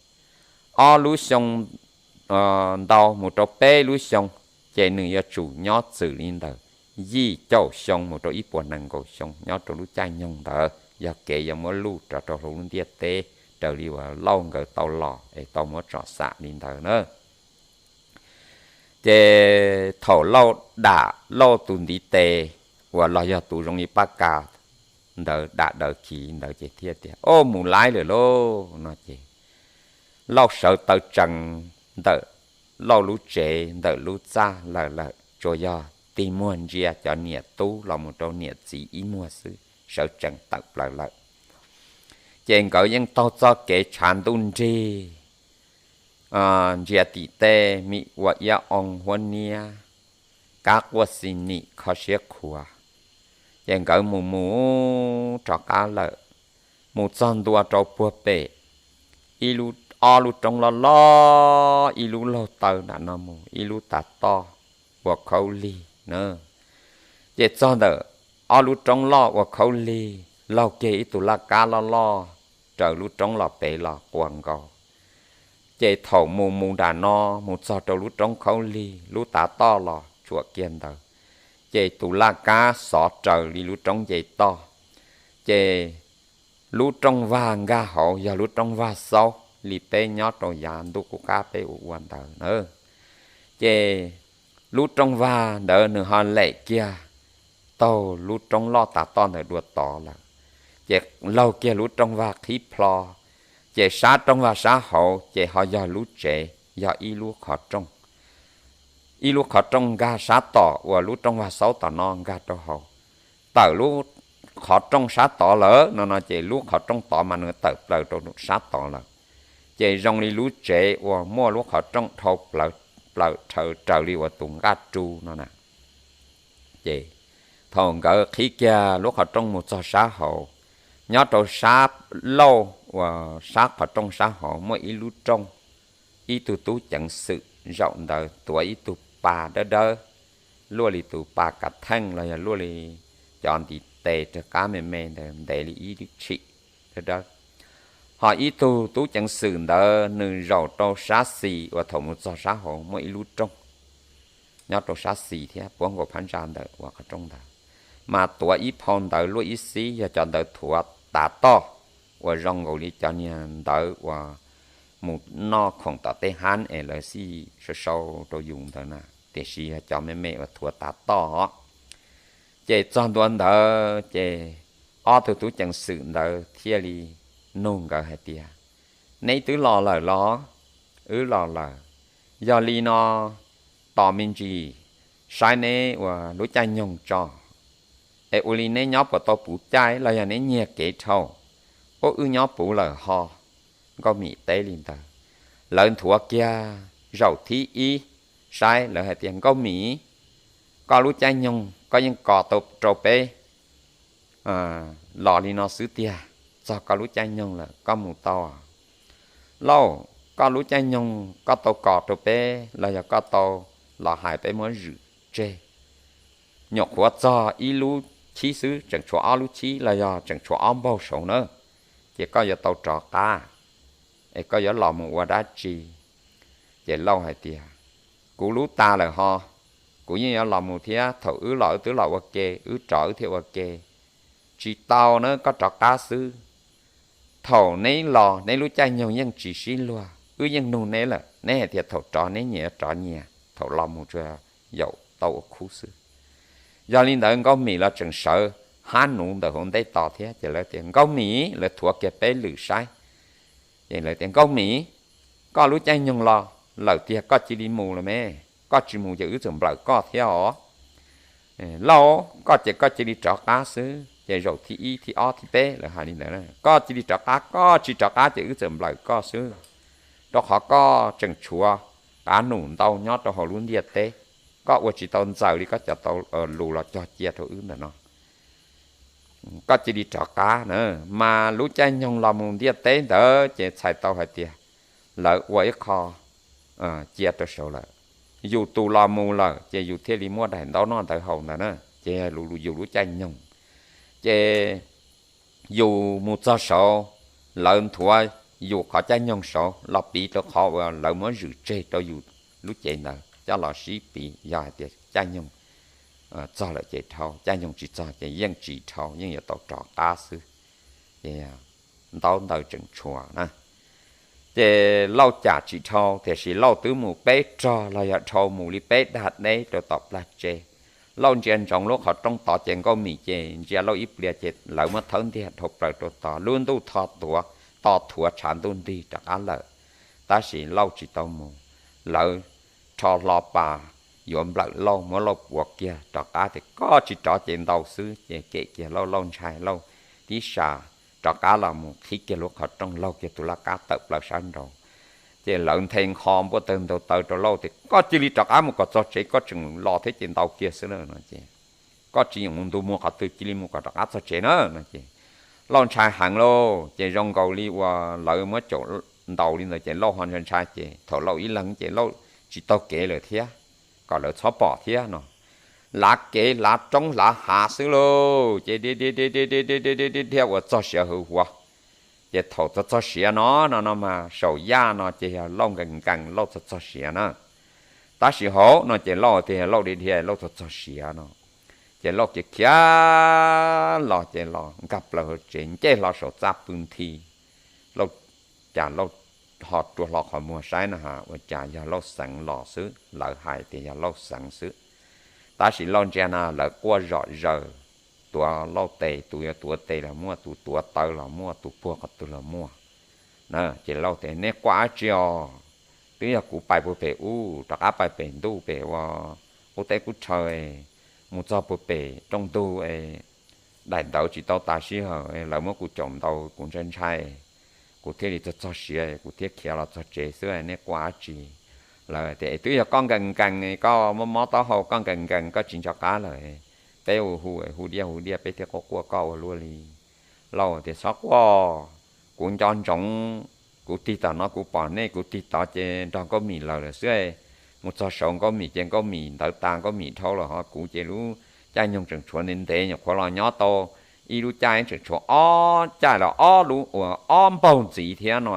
Ob lub xyoo ntau mus rau peb lub xyoo, ces nws yuav tsum nyob txwm li ntawm yim caum xyoo mus rau ib puas nees nkaum xyoo nyob rau lub caij nyoog ntawd yog kev yuav muab luj rov rau hauv lub ntiaj teb raws li uas Lauj nkawd tau los es tau muab tsom xam li ntawd na. Ces thaum Lauj dam Lauj tus ntiv tes uas los yog tus zoo li paj kas ntawd dam dawv khiv ntawd ces thiaj tias, Au, mus laib lawm lauj no ces Lauj sawv taw tsees ntawm Lauj lub tsev ntawm lub txaj lawm lawm, tsuas yog tig muag ntsia cov niam tub los mus rau niam txiv ib muag xwb, sawv tsees tawm plaws lawm. Ces nkawd yeej taug txoj kev tshav ntuj nrig, ntsia tim tej me ua iab oo huab niab, kab quaj xi nim kho siab khuav. Ces nkawd mus mus rov qab lawm, mus txog ntua rau puag pem ib lub, ob lub roob loj loj, ib lub laug taw nram no mus ib lub tav toj ua khaub lig na. Ces txog ntawm ob lub roob loj ua khaub lig, laug kiag ib tug laj kab loj loj raws lub roob los pem los quas nkaus. Ces thaum mus mus nram no mus txog rau lub roob khaub lig, lub tav toj los tsuam kiag ntawd, ces tus laj kab xov raws li lub roob nce toj. Ces lub rooj vag nkag hauv yog lub rooj vag xaub li peb nyob rau yav ntuj qub qab peb ua ua ntawd na. Ces lub rooj vag ntawd nws ho lem kiag taug lub roob loj tav toj ntawd dua tod lawm. Ces laug kiag lub rooj vag qhib plho, ces sab rooj vag sab hauv ces ho yog lub tsev, yog ib lub qhov rooj. Ib lub qhov rooj nkag sab tom uas lub rooj vag xaub tom no nkag rau hauv. Tawm lub qhov rooj sab tod lawm no no ces lub qhov rooj tod mas nws tawm plaws rau sab tod lawm. Ces zoo li lub tsev uas muaj lub qhov rooj dhau plaws raws li uas tus nqaj ru no na. Ces thaum nkawd qhib kiag lub qhov rooj mus txog sab hauv, nyob rau sab lauj uas sab qhov rooj sab hauv muaj ib lub rooj, ib tug tub ceev xwm zaum ntawd tuav ib tug pas dawb dawb, luaj li tus pas kav theej los yog luaj li cov ntiv tes rov qab me me ntawd ntev li ib tshim dawb dawb. Ho ib tug tub ceev xwm ntawd nws zaum rau sab xis uas thaum mus txog sab hauv muaj ib lub rooj nyob rau sab xis thiab puab nkaus phab ntsa ntawm uas qhov rooj ntawd, mas tuav ib phau ntawv luaj ib xib yog cov ntawv thuav tav toj uas zoo nkaus li cov niag ntawv uas mus noj khoom tom tej hab es lawv xij sau sau rau yus ntawd na. tiam sis yog cov me me uas thuav tav toj. Ces txog ntua ntawd ces ob tug tub ceev xwm ntawd thiaj li nug nkawd hais tias, neb twb los lawm los? Wb los lawm. Yog li no, tos me ntsis saib neb ua lub caij nyoog tso, es ua li neb nyob puas tau puv caij los yog neb nyiag kev dhau, ua wb nyob puv lawm ho. Nkauj Mim teb li ntawd. Lawv nthuav kiag zaum thib ib saib, lawv hais tias, Nkauj Mim, koj lub caij nyoog koj yeej kos tau rau peb los li no xwb tiag, txog koj lub caij nyoog lawm koj mus tau. Lauj, koj lub caij nyoog koj tau kos rau peb los yog koj tau los hais peb muab zwm tseg? Nyuam qhuav txog ib lub chib xwb, tseem tshuav ob lub chib los yog tseem tshuav ob npaug saud na, ces koj yuav tau rov qab, es koj yuav los mus ua dab tsi? Ces Lauj hais tias, kuv lub tas lawm ho, kuv yeej yuav los mus thiab, thaum wb los wb twb los ua ke, wb rov wb thiaj ua ke. Tsis tau na, koj rov qab xwb. Thaum neb los neb lub caij nyoog yeej tsis sib luag, wb yeej nug neb lawm, neb hais tias thaum rov neb nyias yuav rov nyias, thaum los mus tsuas yaum tau ua khub xwb. Yog li ntawd Nkauj Mim los tseem sawv hab nuv ntawm hauv ntej tos thiab, ces lawv tias, Nkauj Mim, lawv thuav kiag peb lwm saib. Ces lawv tias, Nkauj Mim, koj lub caij nyoog los lawm tiag, koj cia li mus los me, koj tsis mus ces wb txawm nplawm koj thiab os. Lauj, koj ces koj cia li rov qab xwb. Ces zaum thib ib thib ob thib peb lawv hais li ntawd, koj cia li rov qab, koj tsis rov qab ces wb txawm nplawm koj xwb, rau qhov koj tseem tshuav qav num ntau nyob rau hauv lub ntiaj teb, koj ua tsis tau ntxaws li koj cov tau lus los cog cia rau wb ntawm no. Koj cia li rov qab na, mas lub caij nyoog los mus ntiaj teb ntawd ces txhais tau hais tias lawv ua ib qho cia rau saud lawm. Yus tus los mus lawm ces yus thiaj li muaj daim ntaub noj ntawv haus ntawd na, ces yog yus lub caij nyoog. Ces yus mus txog saud, lawv nthuav yus qhov caij nyoog saud los piv rau qhov uas lawv muab zwm tseg rau yus lub cev ntawd coj los sib piv, yog hais tias caij nyoog txog lawm ces dhau, caij nyoog tsis txog ces yeej tsis dhau, yeej yuav tau rov qab xwb. Ces ntaub ntawv tseem tshuav na. Ces Lauj cam tsis dhau, tiam sis Lauj twb mus peb rog los yog dhau mus li peb dag deb rau tom plag tsev. Lauj ntsia ntsoov lub qhov rooj tod ces Nkauj Mim ces ntsia Lauj ib pliag ces lawv muab thawb ntiag dhau plaws rau tod, lub ntuj tho tuav, to thuav tshav ntuj ntig rov qab lawm. Tab sis Lauj tsis tau mus, lawv rho hlo pas yuav nplawm Lauj, muab Lauj puav kiag rov qab tias koj tsis rov ces ntaus xwb. Ces kem kiag Lauj, Lauj ntshai, Lauj tib sa rov qab los mus qhib kiag lub qhov rooj, laug kiag tus laj kab tawm plaws sab nraud. Ces lawv nthe nqho npuaj tawg ntaug taw rau Lauj tias koj cia li rov qab mus kom txog tsev, koj tseem los thiab ces ntaus kiag xwb na no ces, koj tsis yeem mus ntu muag qhov twg, cia li mus kom rov qab txog tsev na no ces Lauj ntshai heev lauj. Ces zoo nkaus li uas lawv muab caum ntaus li ntawd ces Lauj ho ntshai ntshai ces thaum Lauj ib leeg ces Lauj tsis taug kev lawm thiab, kom lawv txhob pom thiab no. Lav kev lav roob lav hav xwb lauj, ces dhia dhia dhia dhia uas txog siav hwv huav. Ces thaum txog txog siav no no no mas saum yaj no ces yog Lauj nkees nkees Lauj txog txog siav na. Tab sis hauv no ces Lauj tias Lauj dhia dhia Lauj txog txog siav no. Ces Lauj khiav khiav los ces los nkag plaws hauv tsev nce hlo saum txaj pw nthi. Lauj cas Lauj ho rua hlo qhov muag saib no ha, ua cas yog Lauj xeev los xwb, lawv hais tias yog Lauj xeev xwb. Tab sis Lauj ntsia na lawv quaj zom zaws, tuav Lauj tes, tus yuav tuav tes los muaj, tus tuav taw los muaj, tus puag qhov twg los muaj. Ces Lauj tias neb quaj dab tsi os? Twb yog kuv pais puag pem ub rov qab pais pem ntuj pem ua qub teb qub chaw, mus txog puag pem rooj ntug, daim ntawv tsis tau tas sij hawm, lawv muab kuv caum ntaus kuv ntshai ntshai, kuv thiaj li txog txog siav kuv thiaj khiav los txog tsev xwb, nej quaj dab tsi? Lawv tias twb yog koj nkees nkees, koj mob mob taub hau koj nkees nkees koj tsis nco qab lawm, peb ua hu hu diaj hu diaj peb thiaj quaj quaj koj ua luaj li. Lauj tias txhob quaj, kuv nco ntsoov, kuv tig tom no kuv pom nej, kuv tig tod ces nrog Nkauj Mim lawm lawm xwb. Mus txog saud Nkauj Mim ces Nkauj Mim ntawv tas Nkauj Mim dhau lawm ho kuv ces lub caij nyoog tseem tshuav ntev ntev, nyuam qhuav los nyob tau ib lub caij tseem tshuav ob caij los ob lub uas ob npaug ntxiv thiab no.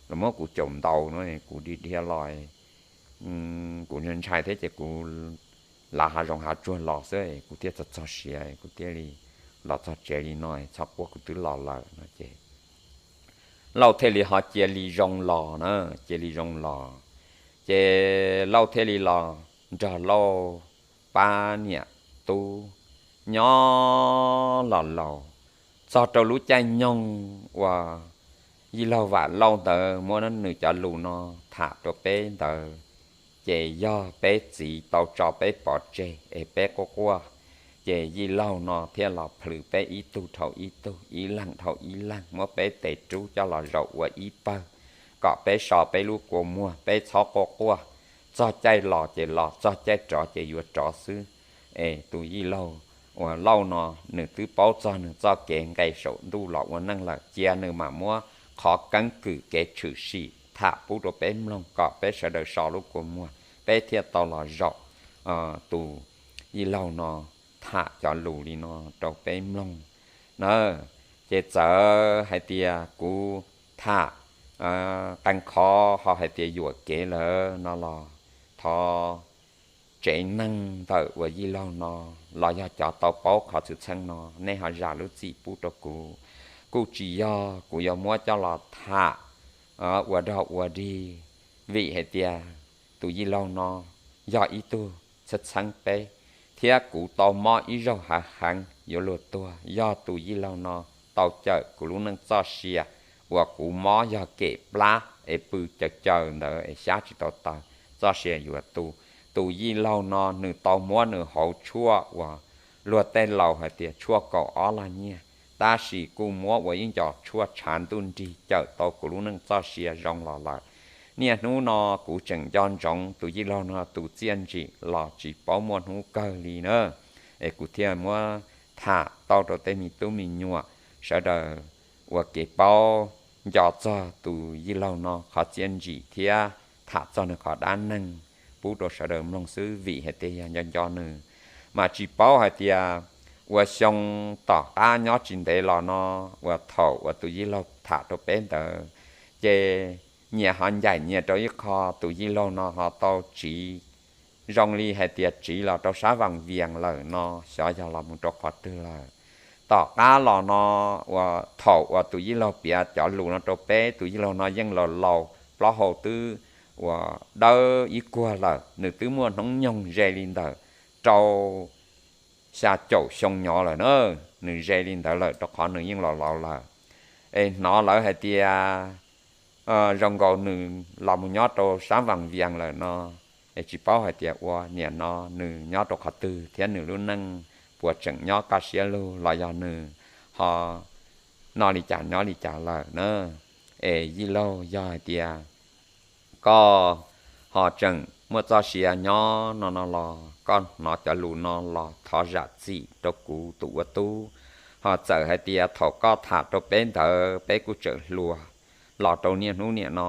Los muab kuv caum ntaus no kuv dhia dhia los, kuv ntshai ntshai thiab ces kuv lav hav zoov hav tsuag los xwb kuv thiaj txog txog siav kuv thiaj li los txog tsev li no, txhob quaj kuv twb los lawm no ces Lauj thiaj li ho cia li zoo los na, cia li zoo los. Ces Lauj thiaj li los nrog Lauj pab niam tub nyob los laus, txog rau lub caij nyoog uas yij laug Vam Lauj ntawd muab nws cov lus no tham rau peb ntawd, ces yog peb txiv tau tso peb pov tseg es peb quaj quaj, ces yij laug no thiaj los plhws peb ib tug dhau ib tug, ib leeg dhau ib leeg, muab peb tes rub coj los zaum ua ib pawg, kom peb so peb lub kua muag, peb txhob quaj quaj. Txog caij los ces los, txog caij rov ces yuav rov xwb. Es tus yij laug uas Lauj no, nws twb paub txog nws txoj kev nqes saum ntuj los ua neej lawm, cia nws mam muab qhov keeb kwm kev tshwm sim tham pub rau peb mloog kom peb sawv daws so lub kua muag, peb thiaj tau los zaum tus yij laug no tham cov lus li no rau peb mloog na. Ces txawm hais tias kuv tham qee qhov ho hais tias yuam kev lawm no los thov tsev neeg ntawm uas yij laug no los yog cov tau paub qhov txhua txheej no, nej ho zam lub txim pub rau kuv. Kuj tsis yog kuv yuav muab coj los tham ua dog ua dig, vim hais tias tus yij laug no yog ib tug txheeb txheeb peb, thiab kuv tau mob ib zaug hav heev yuav luag tuag, yog tus yij laug no tau cawm kuv lub neej txoj sia uas kuv mob yog kem plab es pw caws caws ntawd es xyab tsis tau taw, txoj sia yuav tu. Tus yij laug no nws tau muab nws hauv tshuaj uas luag tej laus hais tias tshuaj kaum ob lag nyiaj, tab sis kuj muab ua ib nco tshuaj tshav ntuj nrig cawm tau kuv lub neej txoj sia zoo los lawm. Niaj hnub no kuv tseem nco ntsoov tus yij laug no tus txiaj ntsim los tsis paub muaj hnub kawg li na, es kuv thiaj muab tham tau rau tej me tub me nyuam sawv daws ua kev paub, nco txog tus yij laug no qhov txiaj ntsim thiab tham txog nws qhov dab neeg pub rau sawv daws mloog xwb, vim hais tias yog nco nco nws mas tsis paub hais tias ua xyoo tom qab nyob tsis ntev los no uas thaum uas tus yij laug tham rau peb ntawd, ces nyias ho ncaim nyias rau ib qho, tus yij laug no ho tau tsiv zoo li hais tias tsiv los rau sab Vaj Vias lawm no, xyov yog los mus rau qhov twg lawm. Tom qab los no uas thaum uas tus yij laug piav cov lus no rau peb, tus yij laug no yeej laus laus, plaub hau twb uas dawb ib kuag lawm, nws twb muaj hnub nyoog ze li ntawm rau xya caum xyoo nyob lawm na, nws ze li ntawd lawm rau qhov nws yeej laus laus lawm. Es hnov lawv hais tias zoo nkaus nws los mus nyob rau sab Vaj Vias lawm no, es tsis paub hais tias ua niam no nws nyob rau qhov twg thiab nws lub neej puas tseem nyob kaj siab lug los yog nws ho noj li cas nyob li cas lawm na. Es yij laug, yog hais tias koj ho tseem muaj txoj sia nyob no no los koj hnov cov lus no los thov zam txim rau kuv tus ua tub. Ho txawm hais tias thaum koj tham rau peb ntawd peb kuj tseem hluas, los rau niaj hnub niam no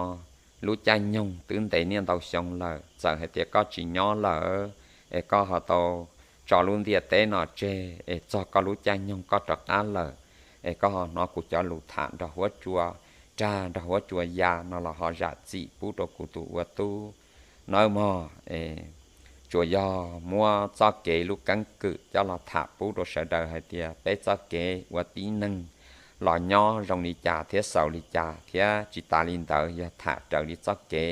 lub caij nyoog twb ntev niaj ntau xyoo lawm, txawm hais tias koj tsis nyob lawm es koj ho tau tso lub ntiaj teb no tseg es txog koj lub caij nyoog koj rov qab lawm, es koj ho hnov kuv cov lus tham nrog huab cua rag nrog huab cua ya no los ho zam txim pub rau kuv tus ua tub nawb mog. Tsuas yog muab txoj kev lub keeb kwm coj los tham pub rau sawv daws hais tias peb txoj kev ua tib neeg los nyob zoo li cas thiab xaus li cas, thiab tsis tas li ntawd yog tham raws li txoj kev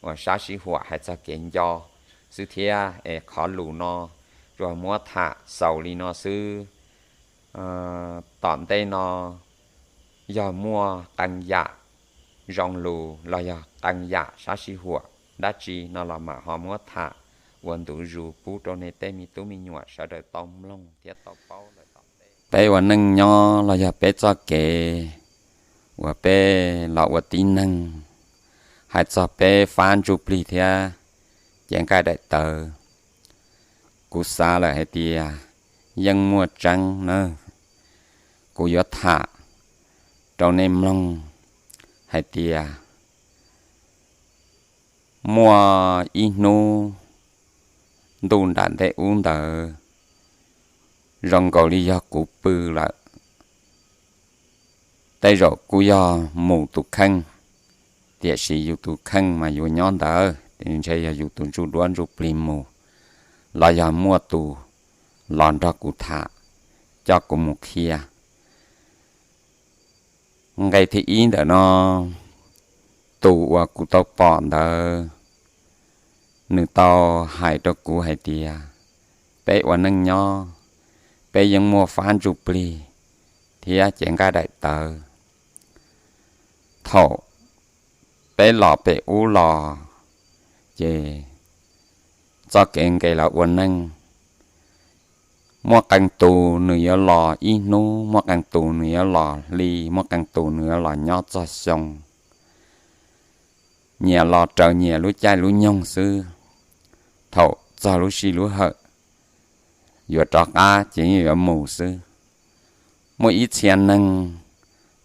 uas sab sib huam hais txog kev nco xwb thiab. Es qhov lus no tsuas muab tham xaus li no xwb. Tom ntej no yog muaj qee yam zoo lus los yog qee yam sab sib huam dab tsi no los mam ho muab tham ua ntu zus pub rau nej tej me tub me nyuam sawv daws tau mloog thiab tau paub lawm tom ntej. Peb ua neej nyob los yog peb txoj kev uas peb los ua tib neeg, hais txog peb fab ntsuj plig thiab cev nqaij daim tawv, kuv xav lawm hais tias yeej muaj tseeb na. Kuv yuav tham rau nej mloog hais tias muaj ib hnub ntuj nram ntej ub ntawd zoo nkaus li yog kuv pw lawm. Tej zaum kuj yog mus tus kheej, tiam sis yus tus kheej mas yuav nyob ntawd, ntshe yog yus tus ntsuj duab ntsuj plig mus, los yog muaj tus los nrog kuv tham, coj kuv mus qhia. Nqe thib ib ntawm no, tus uas kuv tau pom ntawd nws tau hais rau kuv hais tias, peb ua neej nyob, peb yeej muaj fab ntsuj plig thiab cev nqaij daim tawv. Thaum peb los pem ub los, ces txoj kev nqes los ua neej, muaj qee tus nws yuav los ib hnub, muaj qee tus nws yuav los hli, muaj qee tus nws yuav los nyob txog xyoo. Nyias los raws nyias lub caij lub nyoog xwb. Thaum txog lub sij lub hawm yuav rov qab ces yeej yuav mus xwb. Muaj ib txhia neeg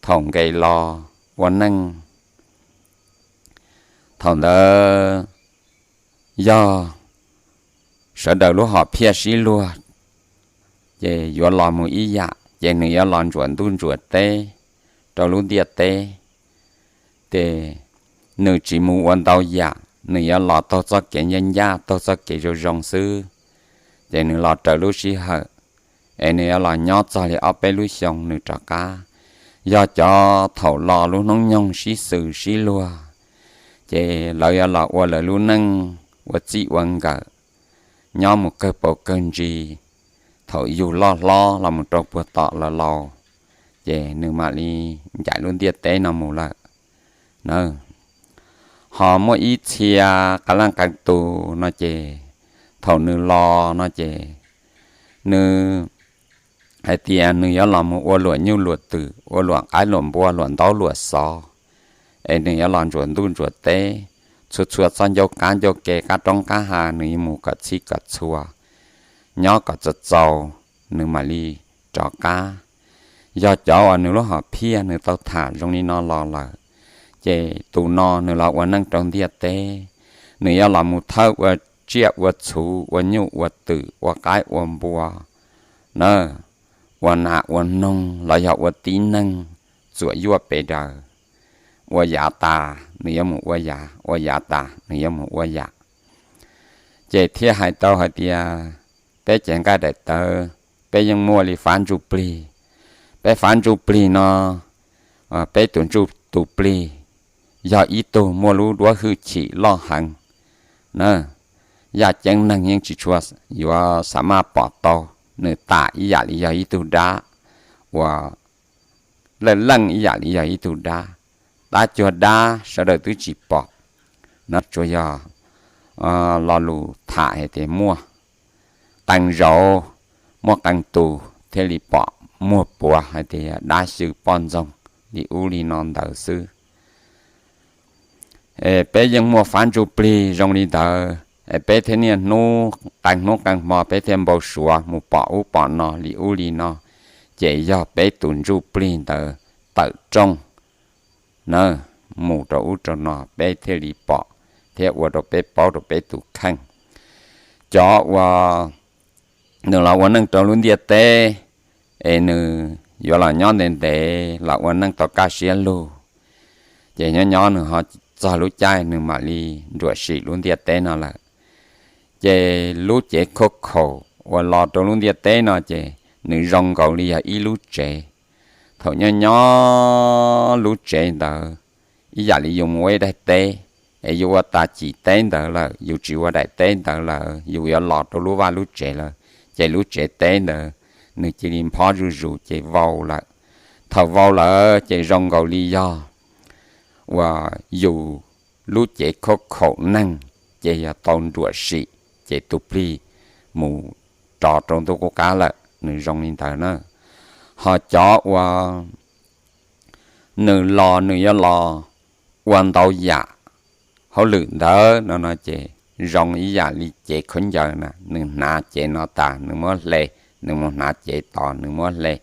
thaum nqes los ua neej, thaum ntawd yog sawv daws lub hom phiaj sib luag, ces yuav los mus ib yam, ces nws yuav los ntsuam ntuj ntsuam teb rau lub ntiaj teb. Ces nws tsis mus ua ntau yam, nws yuav los taug txoj kev ncaj ncaj, taug txoj kev zoo zoo xwb. Ces nws los raws lub sij hawm, es nws yuav los nyob txog li ob peb lub xyoo nws rov qab. Yog cov thaum los lub hnub nyoog sib xws sib luag, ces lawv yuav los ua lawv lub neej ua txij ua nkawm, nyob mus kawg paus kawg ntsis. Thaum yug loj hlob los mus rau puag tom los laus, ces nws mam li ncaim lub ntiaj teb no mus lawm na. Ho muaj ib txhia qee leej qee tus no ces, thaum nws los no ces, nws hais tias nws yuav los mus ua luam nyuj luam twm, ua luam qaib luam npua, luam ntaub luam xov, es nws yuav los ntsuam ntuj ntsuam teb, txhua txhua txoj ncauj kab ncauj ke, qab roob qab hav, nws yuav mus kom txhij kom txhua, nyob kom txaus txaus, nws mam li rov qab. Yog cov uas nws lub hom phiaj nws tau tham zoo li no los lawm, ces tus no nws los ua neej rau ntiaj teb, nws yuav los mus thawb ua tsiaj ua txhu, ua nyuj ua twm, ua qaib ua npua na, ua nas ua noog los yog ua tib neeg txuam yuaj pes daws. Ua yav tas nws yuav mus ua yav, ua yav tas nws yuav mus ua yav. Ces thiaj hais tau hais tias, peb cev nqaij daim tawv, peb yeej muaj li fab ntsuj plig. Peb fab ntsuj plig no, peb tus ntsuj tus plig yog ib tug muaj lub duab hwj chim loj heev na, yaj ceeb neeg yeej tsis tshua yuav xa maj pom tau. Nws tam ib yam li yog ib tug dab, uas laj leej ib yam li yog ib tug dab. Dab cuag dab sawv daws twb tsis pom no, tsuas yog lo lus tham hais tias muaj qee zaus, muaj qee tus thiaj li pom muag puav hais tias dab xyw poj ntxoog li ub li no ntawd xwb. Peb yeej muaj fab ntsuj plig zoo li ntawd, peb thiaj niaj hnub qee hnub qee hmo peb thiaj npau suav mus pom ub pom no li ub li no, ces yog peb tus ntsuj plig ntawd tawm rooj na, mus rau ub rau no peb thiaj li pom thiab ua rau peb paub rau peb tus kheej. Cov uas nws los ua neej rau lub ntiaj teb, es nws yuav los nyob ntev ntev los ua neej tau kaj siab lug, ces nyob nyob nws ho txog lub caij nws mam li nruam sim lub ntiaj teb no lawm. Ces lub cev khauj khaum uas los rau lub ntiaj teb no ces nws zoo nkaus li yog ib lub tsev. Thaum nyob nyob lub tsev ntawd ib yam li yus mus ua ib daim teb, es yus ua tas cim teb ntawd lawm, yus tsis ua daim teb ntawd lawm, yus yuav los rau lub vaj lub tsev lawm, ces lub tsev teb ntawd nws cia li nphob zuj zus ces vau lawm. Thaum vau lawm ces zoo nkaus li yog uas yus lub cev khauj khaum neeg ces yog tau nruam sim, ces tus plig mus rov rau ntuj qub qab lawm, nws zoo li ntawd na. Ho cov uas nws los nws yuav los ua ntau yam hauj lwm ntawd no no ces zoo ib yam li cev khaub ncaws na, nws hnav cev no tas nws muab hle, nws mus hnav cev tod nws muab hle.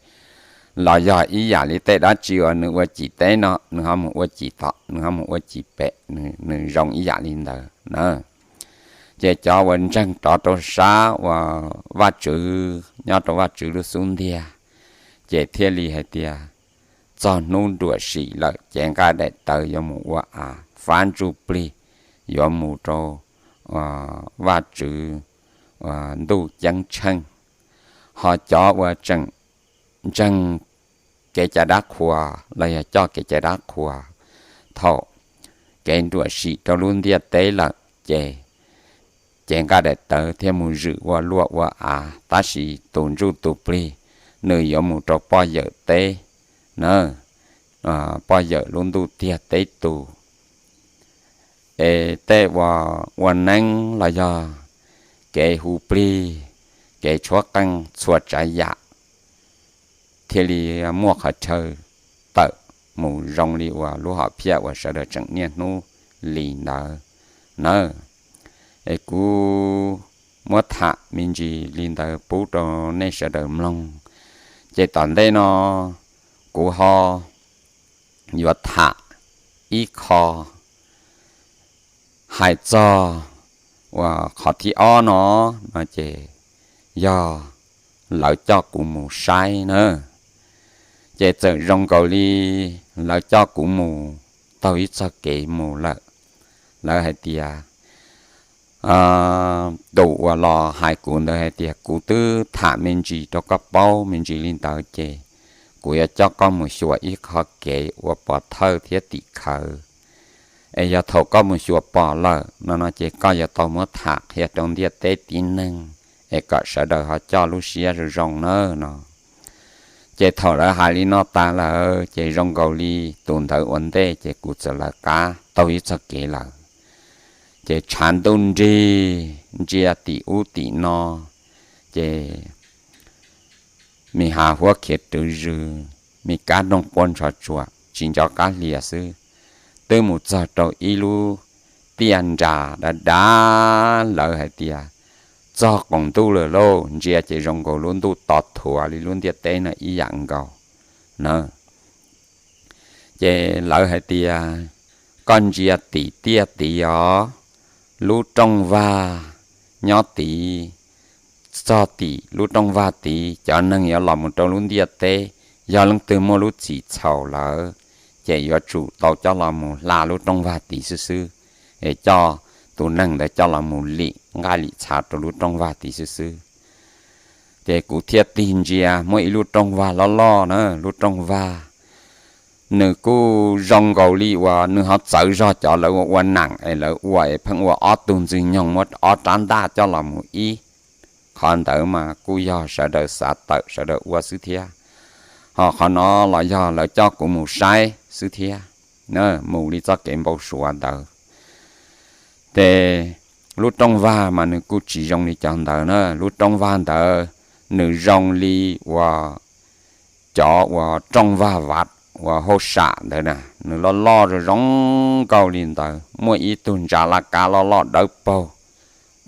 Los yog ib yam li tej dab tsi uas nws ua cim teb no nws ho mus ua cim tod, nws ho mus ua cim pem, nws zoo ib yam li ntawd na. Ces cov uas ntseeg rov rau sab uas Vajtswv, nyob rau Vajtswv lub xub ntiag, ces thiaj li hais tias txog hnub nruam sim lawm, cev nqaij daim tawv yuav mus ua av, fab ntsuj plig yuav mus rau Vajtswv ntuj ceeb tsheej. Ho cov uas tseem ntseeg kev cai dab qhuas los yog coj kev cai dab qhuas, thaum kev nruam sim rau lub ntiaj teb lawm ces cev nqaij daim tawv thiab mus zwm ua luaj ua av, tab sis tus ntsuj tus plig nws yuav mus rau poj yawm teb na, poj yawm lub ntuj tiag teb tus. Es tej uas ua neeb los yog kev hu plig, kev tshuab qeej txhua tsav yam thiaj li muaj qhov chaw tawm mus zoo li uas lub hom phiaj uas sawv daws tseem niaj hnub li ntawd na. Es kuv muab tham me ntsis li ntawd pub rau nej sawv daws mloog. Ces tom ntej no kuv ho yuav tham ib qho hais txog uas qhov thib ob no, no ces yog lawv coj kuv mus saib na. Ces txawm zoo nkaus li lawv coj kuv mus taug ib txoj kev mus lawm. Lawv hais tias, tus uas los hais kuv ntawd hais tias kuv twb tham me ntsis rau koj paub me ntsis li ntawd ces kuv yuav coj koj mus xyuas ib qho kev ua pov thawj thiab tim khawv. Es yog thaum koj mus xyuas pom lawm no no ces koj yuav tau muab tham qhia rau ntiaj teb tib neeg es kom sawv daws ho coj lub siab zoo zoo na no. Ces thaum lawv hais li no tas lawm ces zoo nkaus li tus ntawd ua ntej ces kuv txawm lawv qab taug ib txoj kev lawm. Ces tshav ntuj nrig ntsia tim ub tim no, ces me hav huab khiav rwv zws, me kab noog quaj ntshov tsuam tsis nco qab hlias xwb. Twb mus txog rau ib lub tiaj nras dav dav, lawv hais tias txog qaum ntuj lawm lauj, ntsia ces zoo nkaus lub ntuj to thuav li lub ntiaj teb no ib yam nkaus na. Ces lawv hais tias koj ntsia tim tiaj tid os, lub rooj vag nyob tid, txog tim lub rooj vag tid cov neeg yuav los mus rau lub ntiaj teb, yog leej twg muaj lub txim txhaum lawm ces yuav tsum tau coj los mus hla lub rooj vag tid xwb xwb, es coj tus neeg ntawd coj los mus lim nqaij lim txha rau lub rooj vag tid xwb xwb. Ces kuv thiaj tig ntsia muaj ib lub rooj vag loj loj na, lub rooj vag nws kuj zoo nkaus li uas nws ho txawv zog cov lawv ua ua nam es lawv ua es pheej ua ob tug ntxwg nyoog muab ob rab ntaj coj los mus ib. Qhov ntawd mas kuj yog sawv daws xav tawm sawv daws ua xwb thiab, ho qhov no los yog lawv coj kuv mus saib xwb thiab, mus li txoj kev npau suav ntawd. Ces lub rooj vag mas nws kuj tsis zoo li cov ntawd na, lub rooj vag ntawd nws zoo li uas cov uas rooj vag vav uas hauj sam ntawd na, nws loj loj zoo zoo nkauj li ntawd, muaj ib tug ntsa laj kab loj loj dawb paug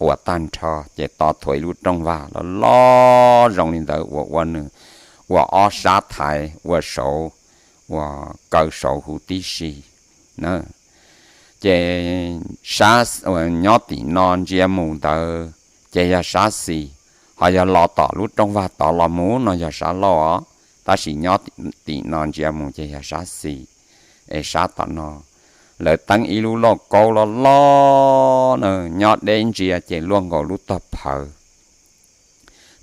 quas tag nrho, ces to thuav ib lub rooj vag loj loj zoo li ntawd uas ua nws ua ob sab thaiv ua saud, ua kaw saud huv tib si. Ces sab nyob tim no ntsia mus ntawd ces yog sab xis, ho yog los tom lub rooj vag tod los mus no yog sab laug os, tab sis nyob tim no ntsia mus ces yog sab xis. Es sab tom no lawv teeb ib lub lauj kaub loj loj na, nyob deb ntsia ces luaj nkaus lub tog phawv.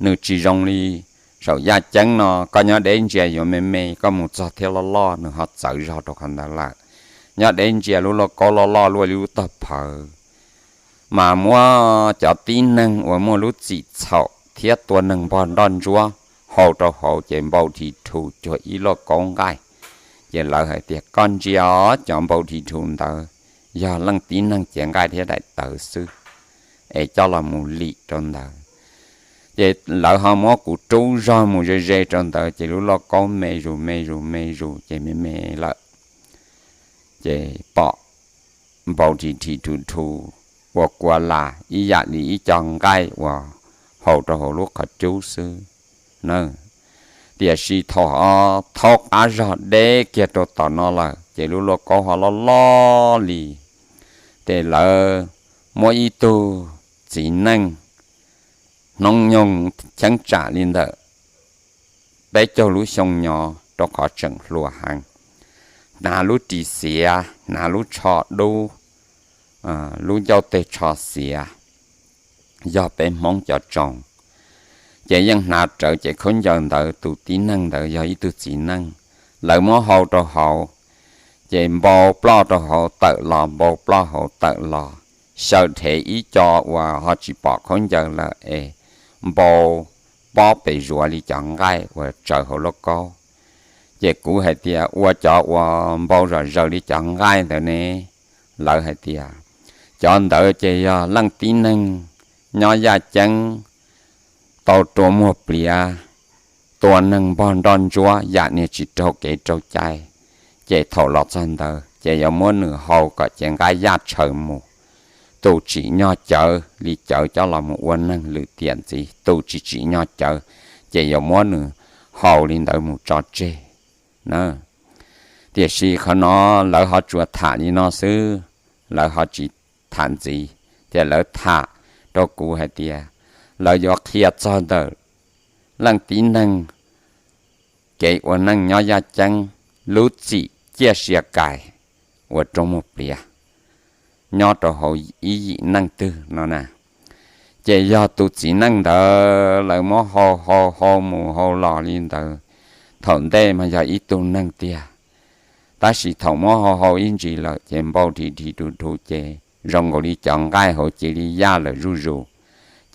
Nws tsis zoo li saum yaj ceeb no koj nyob deb ntsia yuav me me, koj mus txog thiab loj loj, nws ho txawv zog rau qhov ntawd lawm. Nyob deb ntsia lub lauj kaub loj loj luaj li lub tog phawv, mas muab cov tib neeg uas muaj lub txim txhaum thiab tua neeg npog nroj ntsuab hau rau hauv ces npau dhi dhus cuag ib lauj kaub nqaij. Ces lawv hais tias koj ntsia os, cov npau dhi dhus ntawd yog leej tib neeg cev nqaij thiab daim tawv xwb, es coj los mus lim rau ntawd. Ces lawv ho muab kuv rub zog mus ze ze rau ntawd ces lub lauj kaub me zus me zus me zus ces me me lawm. Ces pom npau dhi dhi dhus dhus ua kua las ib yam li ib co nqaij uas hau rau hauv lub qhov cub xwb na. Tiam sis thaum ho thaub qab zog deb kiag rau tom no lawm ces lub lauj kaub ho loj loj li. Ces lawv muab ib tug txiv neej hnub nyoog cheeb tsam li ntawm peb caug lub xyoo nyob rau qhov tseem hluas heev, hnav lub ris xiav, hnav lub tsho dub, lub ncauj teg tsho xiav, yog peb Hmoob cov tsoos. Ces yeej hnav rawv ces khaub ncaws ntawd tus tib neeg ntawd yog ib tug txiv neej. Lawv muab hau rau hauv, ces npau ploj rau hauv tawm los, npau ploj hauv tawm los, xyaw dhev ib co uas ho tsis pom khaub ncaws lawm es npau pob pes zuav li cov nqaij uas tsaws hauv lauj kaub. Ces kuv hais tias, Ua cov uas npau zom zaws li cov nqaij ntawd ne? Lawv hais tias, Cov ntawd ces yog leej tib neeg nyob yaj ceeb tau rua muag pliav, tua neeg npog nroj ntsuab yam niag tsis raug kev raug cai, ces thaum los txog ntawd ces yuav muab nws hau kom cev nqaij yaj tshaws mus. Tus tsim nyog cawv li cawv coj los mus ua neeg lwm tiam ntxiv, tus tsis tsim nyog cawv ces yuav muab nws hau li ntawd mus tso tseg na. Tiam sis qhov no lawv ho tsuas tham li no xwb, lawv ho tsis tham ntxiv, ces lawv tham rau kuv hais tias lawv yuav qhia txog ntawm leej tib neeg kev ua neej nyob yaj ceeb, lub txim ciaj sia kais uas rua muag pliav nyob rau hauv ib yim neej twg no na. Ces yog tus txiv neej ntawd lawv muab hau hau hau mus hau los li ntawd, thaum ntej mas yog ib tug neeg tiag, tab sis thaum muab hau hau ib ntsis lawm ces npau dhi dhi du du ces zoo nkaus li cov nqaij hauv cia li yaj lawm zuj zus,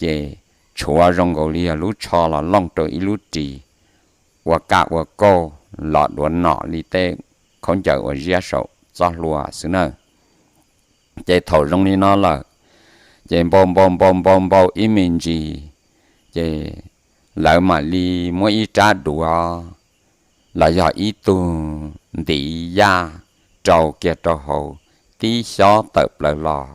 ces tshuav zoo nkaus li yog lub tsho los looj rau ib lub ris ua kaj ua kauj los duav nom li tej khaub ncaws uas ziab saum txoj hlua xwb na. Ces thaum zoo li no lawm, ces npau npau npau npau npau ib me ntsis, ces lawv mam li muab ib rab duav los yog ib tug ntiv yaj rau kiag rau hauv tib xyob tawm plaws los.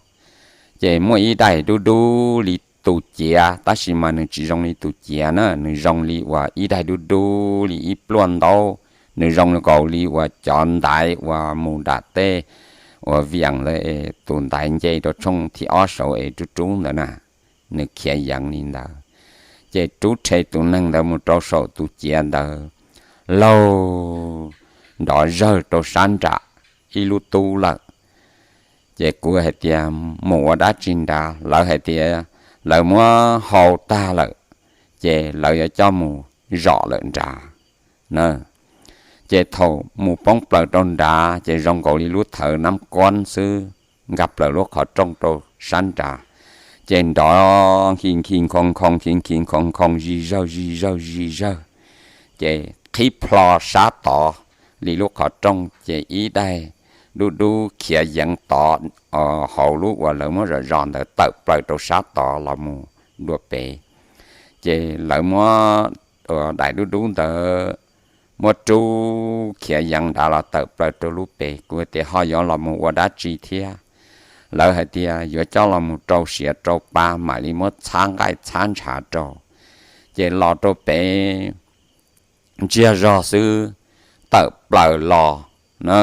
Ces muaj ib daim dub dub li tus ciav, tab sis mas nws tsis zoo li tus ciav na, nws zoo li uas ib daim dub dub li ib pluaj ntaub, nws zoo nkaus li uas cov ntaiv uas mus dam tej uas viam lawm, tus ntaiv nce rau tshooj thib ob saud es rub rub ntawd na, nws khiav yeev li ntawd. Ces rub rhe tus neeg ntawd mus rau saum tus ciav ntawd, laug nrov zawg rau sab nram ib lub tub lawm. Ces kuv hais tias, Mus ua dab tsi nrad? Lawv hais tias lawv muab hau tag lawm, ces lawv yuav coj mus zom lawm nrad na. Ces thaum mus poob plaws rau nrad ces zoo nkaus li lub thawv nab kuab xwb, nkag plaws lub qhov rooj rau sab nrad, ces nrov nkhi nkhi nkho nkho nkhi nkhi nkho nkho zig zawg zig zawg zig zawg, ces qhib plho sab tod li lub qhov rooj, ces ib daim dub dub khiav yeev tod hauv lub uas lawv muab zom zos ntawd tawm plaws rau sab tod los mus dua pem. Ces lawv muab daim dub dub ntawd muab rub khiav yeev nrad los tawm plaws rau lub pem. Kuv tias, Ho yuav los mus ua dab tsi thiab? Lawv hais tias yuav coj los mus rau siav rau pa, mam li muab txhab nqaij txhab ntshav rau. Ces los rau pem ntsiag zog xwb, tawm plaws los na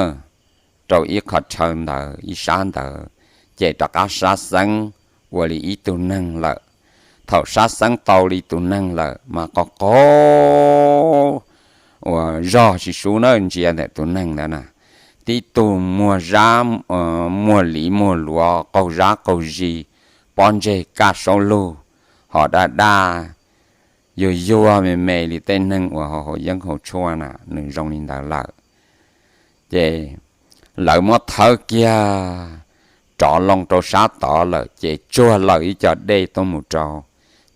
rau ib qho chaw ntawd ib sab ntawd, ces rov qab sab xeeb ua li ib tug neeg lawm. Thaum sab xeeb tau li tus neeg lawm mas qaug qaug uas zog si sub na, ntsia ntawm tus neeg ntawd na, tib tug muag zab, muag liv muag luav, qaug zab qaug zis, pob ntseg kaj saub lug, ho daj daj yuag yuag me me li tej neeg uas haus yeeb haus tshuaj na, nws zoo li ntawd lawm. Ces lawv muab thawb kiag rov loo rau sab tod lawm, ces tsuag laws ib co dej tuaj mus rau.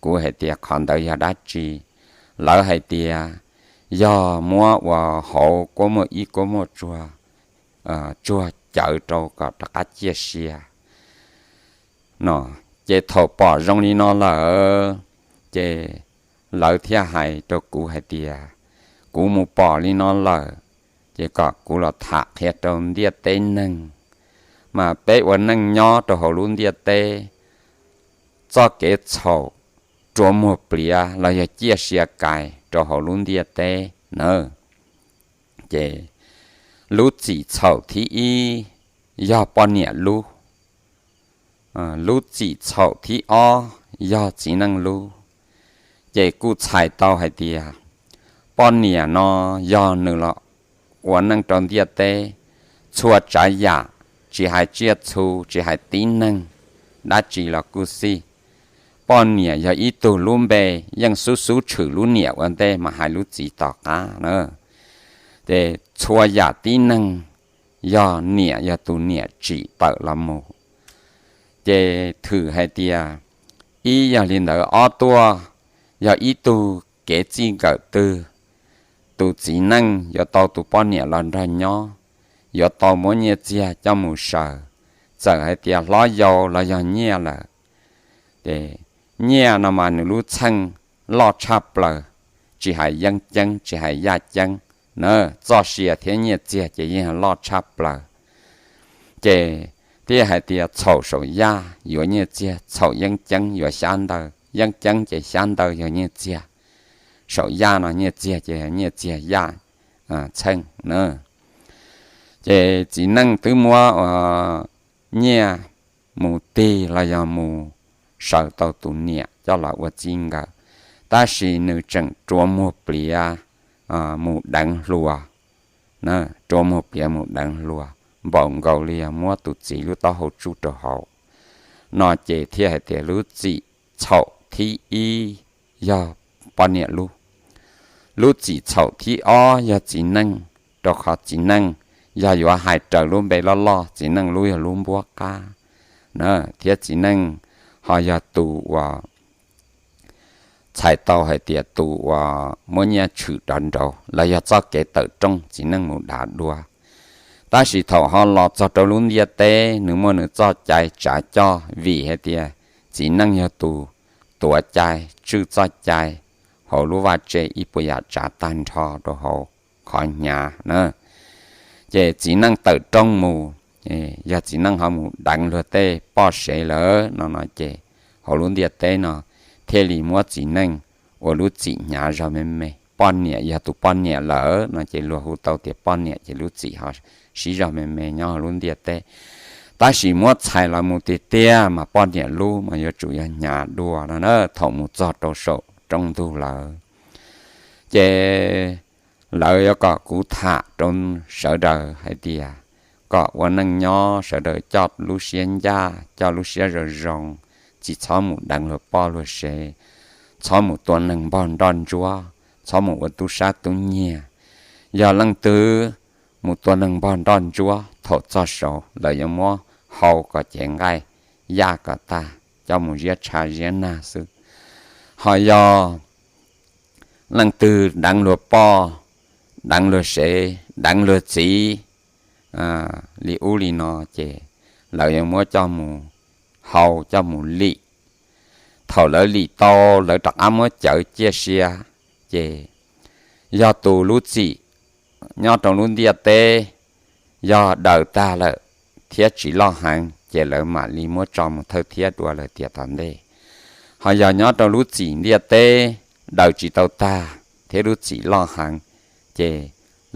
Kuv hais tias, Qhov ntawd yog dab tsi? Lawv hais tias yog muab ua hauv kuab muaj ib kuab muaj tsuag cawv rau kom rov qab ciaj sia no. Ces thaum pom zoo li no lawm, ces lawv thiaj hais rau kuv hais tias, Kuv mus pom li no lawm, ces kom kuv los tham qhia rau ntiaj teb neeg, mas peb ua neej nyob rau hauv lub ntiaj teb, txoj kev txhaum rua muag pliav los yog ciaj sia kais rau hauv lub ntiaj teb na. Ces lub txim txhaum thib ib yog poj niam lub, lub txim txhaum thib ob yog txiv neej lub. Ces kuj txhais tau hais tias poj niam no yog nws los ua neej rau ntiaj teb, txhua tsav yam, tsis hais tsiaj txhu, tsis hais tib neeg dab tsi los kuj xij, poj niam yog ib tug lub npe yeej xub xub tshwm lub niam ua ntej mas hais lub txiv tom qab na. Ces txhua yam tib neeg yog niam, yog tus niam tsim tawm los mus. Ces thwm hais tias ib yog li ntawd, ob tuaj yog ib tug kev txij nkawm twg, tus txiv neej yuav tau tus poj niam los nrog nyob, yuav tau muab nyiaj txiag coj mus saws. Txawm hais tias hlob yau los yog nyiaj lawm, ces nyiaj no mas nws lub txheej loj tshaj plaws, tsis hais yeeb ceeb tsis hais yaj ceeb na, txoj sia thiab nyiaj txiag ces yeej loj tshaj plaws. Ces thiaj hais tias txhaum saum yaj yuav nyiaj txiag, txhaum yeeb ceeb yuav xyab ntawv, yeeb ceeb ces xyab ntawv yog nyiaj txiag, saum yaj no nyiaj txiag ces nyiaj txiag yaj txheej na. Ces txiv neej twb muab nyiaj mus tig los yog mus saws tau tus niam coj los ua txij nkawm, tab sis nws tseem rua muag pliav mus deev hluas, rua muag pliav mus deev hluas, npaum nkaus li yog muab tus txiv lub taub hau tsuj rau hauv no. Ces thiaj hais tias lub txim txhaum thib ib yog poj niam lub, lub txim txhaum thib ob yog txiv neej, rau qhov txiv neej yog yuav hais raws lub npe loj loj, txiv neej lub yog lub npuab qab na, thiab txiv neej ho yog tus uas txhais tau hais tias tus uas muab nyiaj tshwm rov nraud los yog txoj kev tawm rooj txiv neej mus dav dua. Tab sis thaum ho los txog rau lub ntiaj teb, nws muaj nws txoj cai tsav coj, vim hais tias txiv neej yog tus tuav cai tswj txoj cai hauv lub vaj tse ib puas yam tsav tag nrho rau hauv qhov hnyav na. Ces txiv neej tawm rooj mus, yog txiv neej ho mus deev luag tej poj sev lawm no no ces hauv lub ntiaj teb no thiaj li muab txiv neej ua lub txim hnyav zog me me. Poj niam yog tus poj niam lawm no ces luag hu tau tias poj niam ces lub txim ho siv zog me me nyob hauv lub ntiaj teb. Tab sis muab txhais los mus tiag tiag mas poj niam lub mas yuav tsum yog hnyav dua no na, thaum mus txog rau saum rooj ntug lawm. Ces lawv yuav kom kuv tham rau sawv daws hais tias kom ua neej nyob sawv daws coj lub siab ncaj, coj lub siab zoo zoo, tsis txhob mus deev luag poj luag sev, txhob mus tua neeg npog nroj ntsuab, txhob mus ua tub sab tub nyiag. Yog leej twg mus tua neeg npog nroj ntsuab, thaum txog saud lawv yuav muab hau kom cev nqaij yaj kom tag coj mus ziab tsha ziab nag xwb. Ho yog leej twg deev luag poj, deev luag sev, deev luag txiv li ub li no ces lawv yuav muab coj mus hau coj mus lim. Thaum lawv lim tau, lawv rov qab muab cawv ciaj sia, ces yog tus lub txim nyob rau lub ntiaj teb yog daws tag lawm thiab tsis loj heev ces lawv mam li muab tso mus thawj thiab dua lawm tiam tom ntej. Ho yog nyob rau lub txim ntiaj teb daws tsis tau tag thiab lub txim loj heev, ces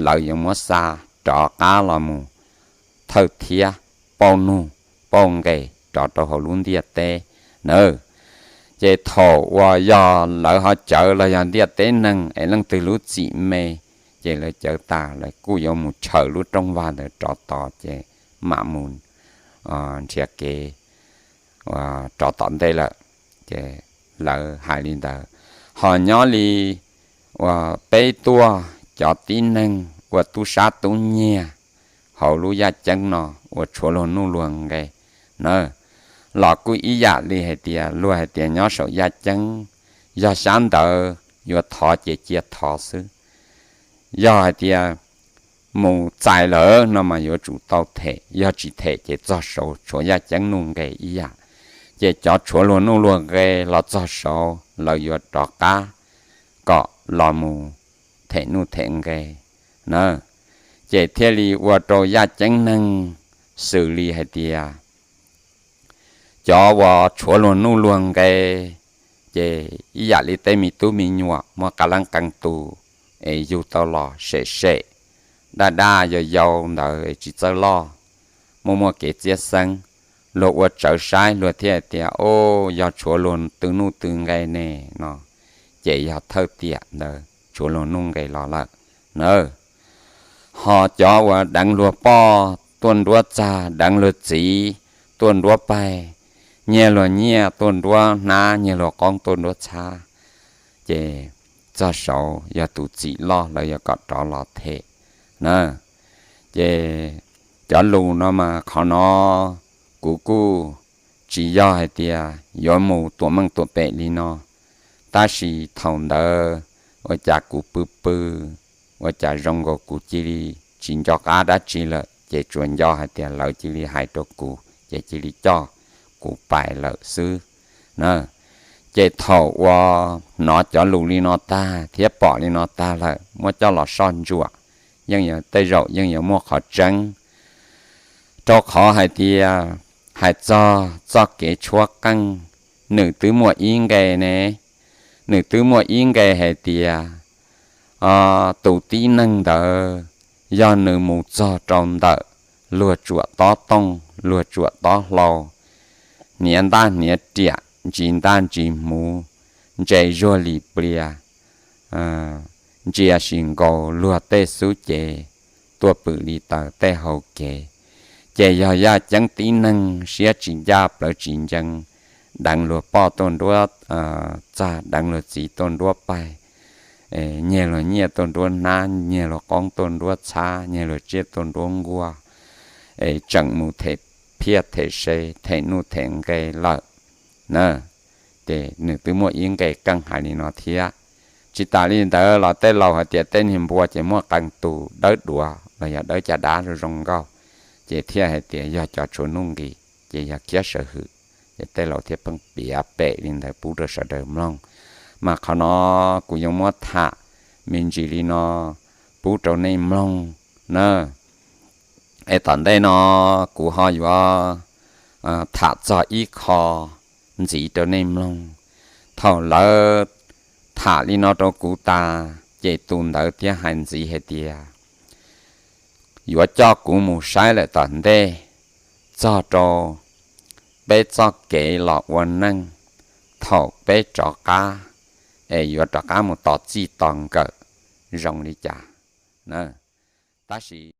lawv yuav muab xa rov qab los mus thawj thiab pauj nuj pauj nqes rov rau hauv lub ntiaj teb na. Ces thaum uas yog lawv ho cawv los yog ntiaj teb neeg es leej twg lub txim me, ces lawv cawv tas lawv kuj yuav mus chaws lub rooj vag ntawd rov tod ces mam mus nrhiav kev rov tom ntej lawm. Ces lawv hais li ntawd. Ho nyob li uas peb tuaj cov tib neeg ua tub sab tub nyiag hauv lub yaj ceeb no uas tshuav luag nuj luag nqe na, los kuj ib yam li hais tias luag hais tias nyob saum yaj ceeb, yog xyab ntawv yuav thov ces cia thov xwb. Yog hais tias mus txais lawm no mas yuav tsum tau them, yog tsis them ces txog saud tshuav yaj ceeb nuj nqe ib yam. Ces cov tshuav luag nuj luag nqe los txog saud lawv yuav rov qab kom los mus them nuj them nqe na. Ces thiaj li ua rau yaj ceeb neeg xws li hais tias cov uas tshuav luag nuj luag nqe, ces ib yam li tej me tub me nyuam muaj qee leej qee tus es yug tau los sem sem, daj daj yau yau ntawd es tsis txawj loj, muaj muaj kev txiab xeeb, luag ua tsawv saib luag thiaj hais tias, o, yog tshuav luag tw nuj tw nqe ne no, ces yog thawj tiam ntawd tshuav luag nuj nqe los lawm na. Ho cov uas deev luag poj tuaj nruab txag, deev luag txiv tuaj nruab paig, nyiag luag nyiaj tuaj nruab hnab, nyiag luag qoob tuaj nruab txhab, ces txog saud yog tus txim loj lawv yuav kom rov los them na. Ces cov lus no mas qhov no kuv kuj tsis yog hais tias yuav mus tuam meej tuam pem li no. Tab sis thaum ntawd ua cas kuv pw pw, ua cas zoo nkaus kuv cia li tsis nco qab dab tsi lawm, ces tsuas nco hais tias lawv cia li hais rau kuv ces cia li coj kuv pais lawm xwb na. Ces thaum uas hnov cov lus li no tag thiab pom li no tag lawm, muab coj los soj ntsuam, yeej yuav tej zaum yeej yuav muaj qhov tseeb. Rau qhov hais tias hais txog txoj kev tshuab qeej, nws twb muaj ib nqe ne, nws twb muaj ib nqe hais tias tus tib neeg ntawd yog nws mus txog rau ntawm luag tsuam tob tooj, luag tsuam tob hlau, hniav ntaj hniav riam, ntsis ntaj ntsis hmuv, ntse zuag li plias, ntsia sis nkaus luag tej xub cev, tuaj pwm li taws tej hau kev. Ces yog yaj ceeb tib neeg siab tsis ncaj plawv tsis ncee, deev luag poj tuaj nruab txag, deev luag txiv tuaj nruab paig, nyiag luag nyiaj tuaj nruab hnab, nyiag luag qoob tuaj nruab txhab, nyiag luag tsiaj tuaj nruab nkuaj, es tseem mus them phiaj them se, them nuj them nqe lawm na. Ces nws twb muaj ib nqe qeej hais li no thiab. Tsis tas li ntawd los tej laus hais tias tej niag npua ces muaj qee tus dawb duav los yog dawb caj dab zoo zoo nkauj, ces thiaj hais tias yog cov tshuav nuj nqis, ces yog khiab sawv hwm. Ces tej laus thiaj pheej piav pem li ntawd pub rau sawv daws mloog. Mas qhov no kuv yuav muab tham me ntsis li no pub rau nej mloog na. Es tom ntej no kuv ho yuav tham txog ib qho ntxiv rau nej mloog. Thaum lawv tham li no rau kuv tas, ces tus ntawd thiaj hais ntxiv hais tias yuav coj kuv mus saib lawm tom ntej, txog rau peb txoj kev los ua neej thaum peb rov qab, es yuav rov qab mus tos txij tos nkawm zoo li cas na. Tab sis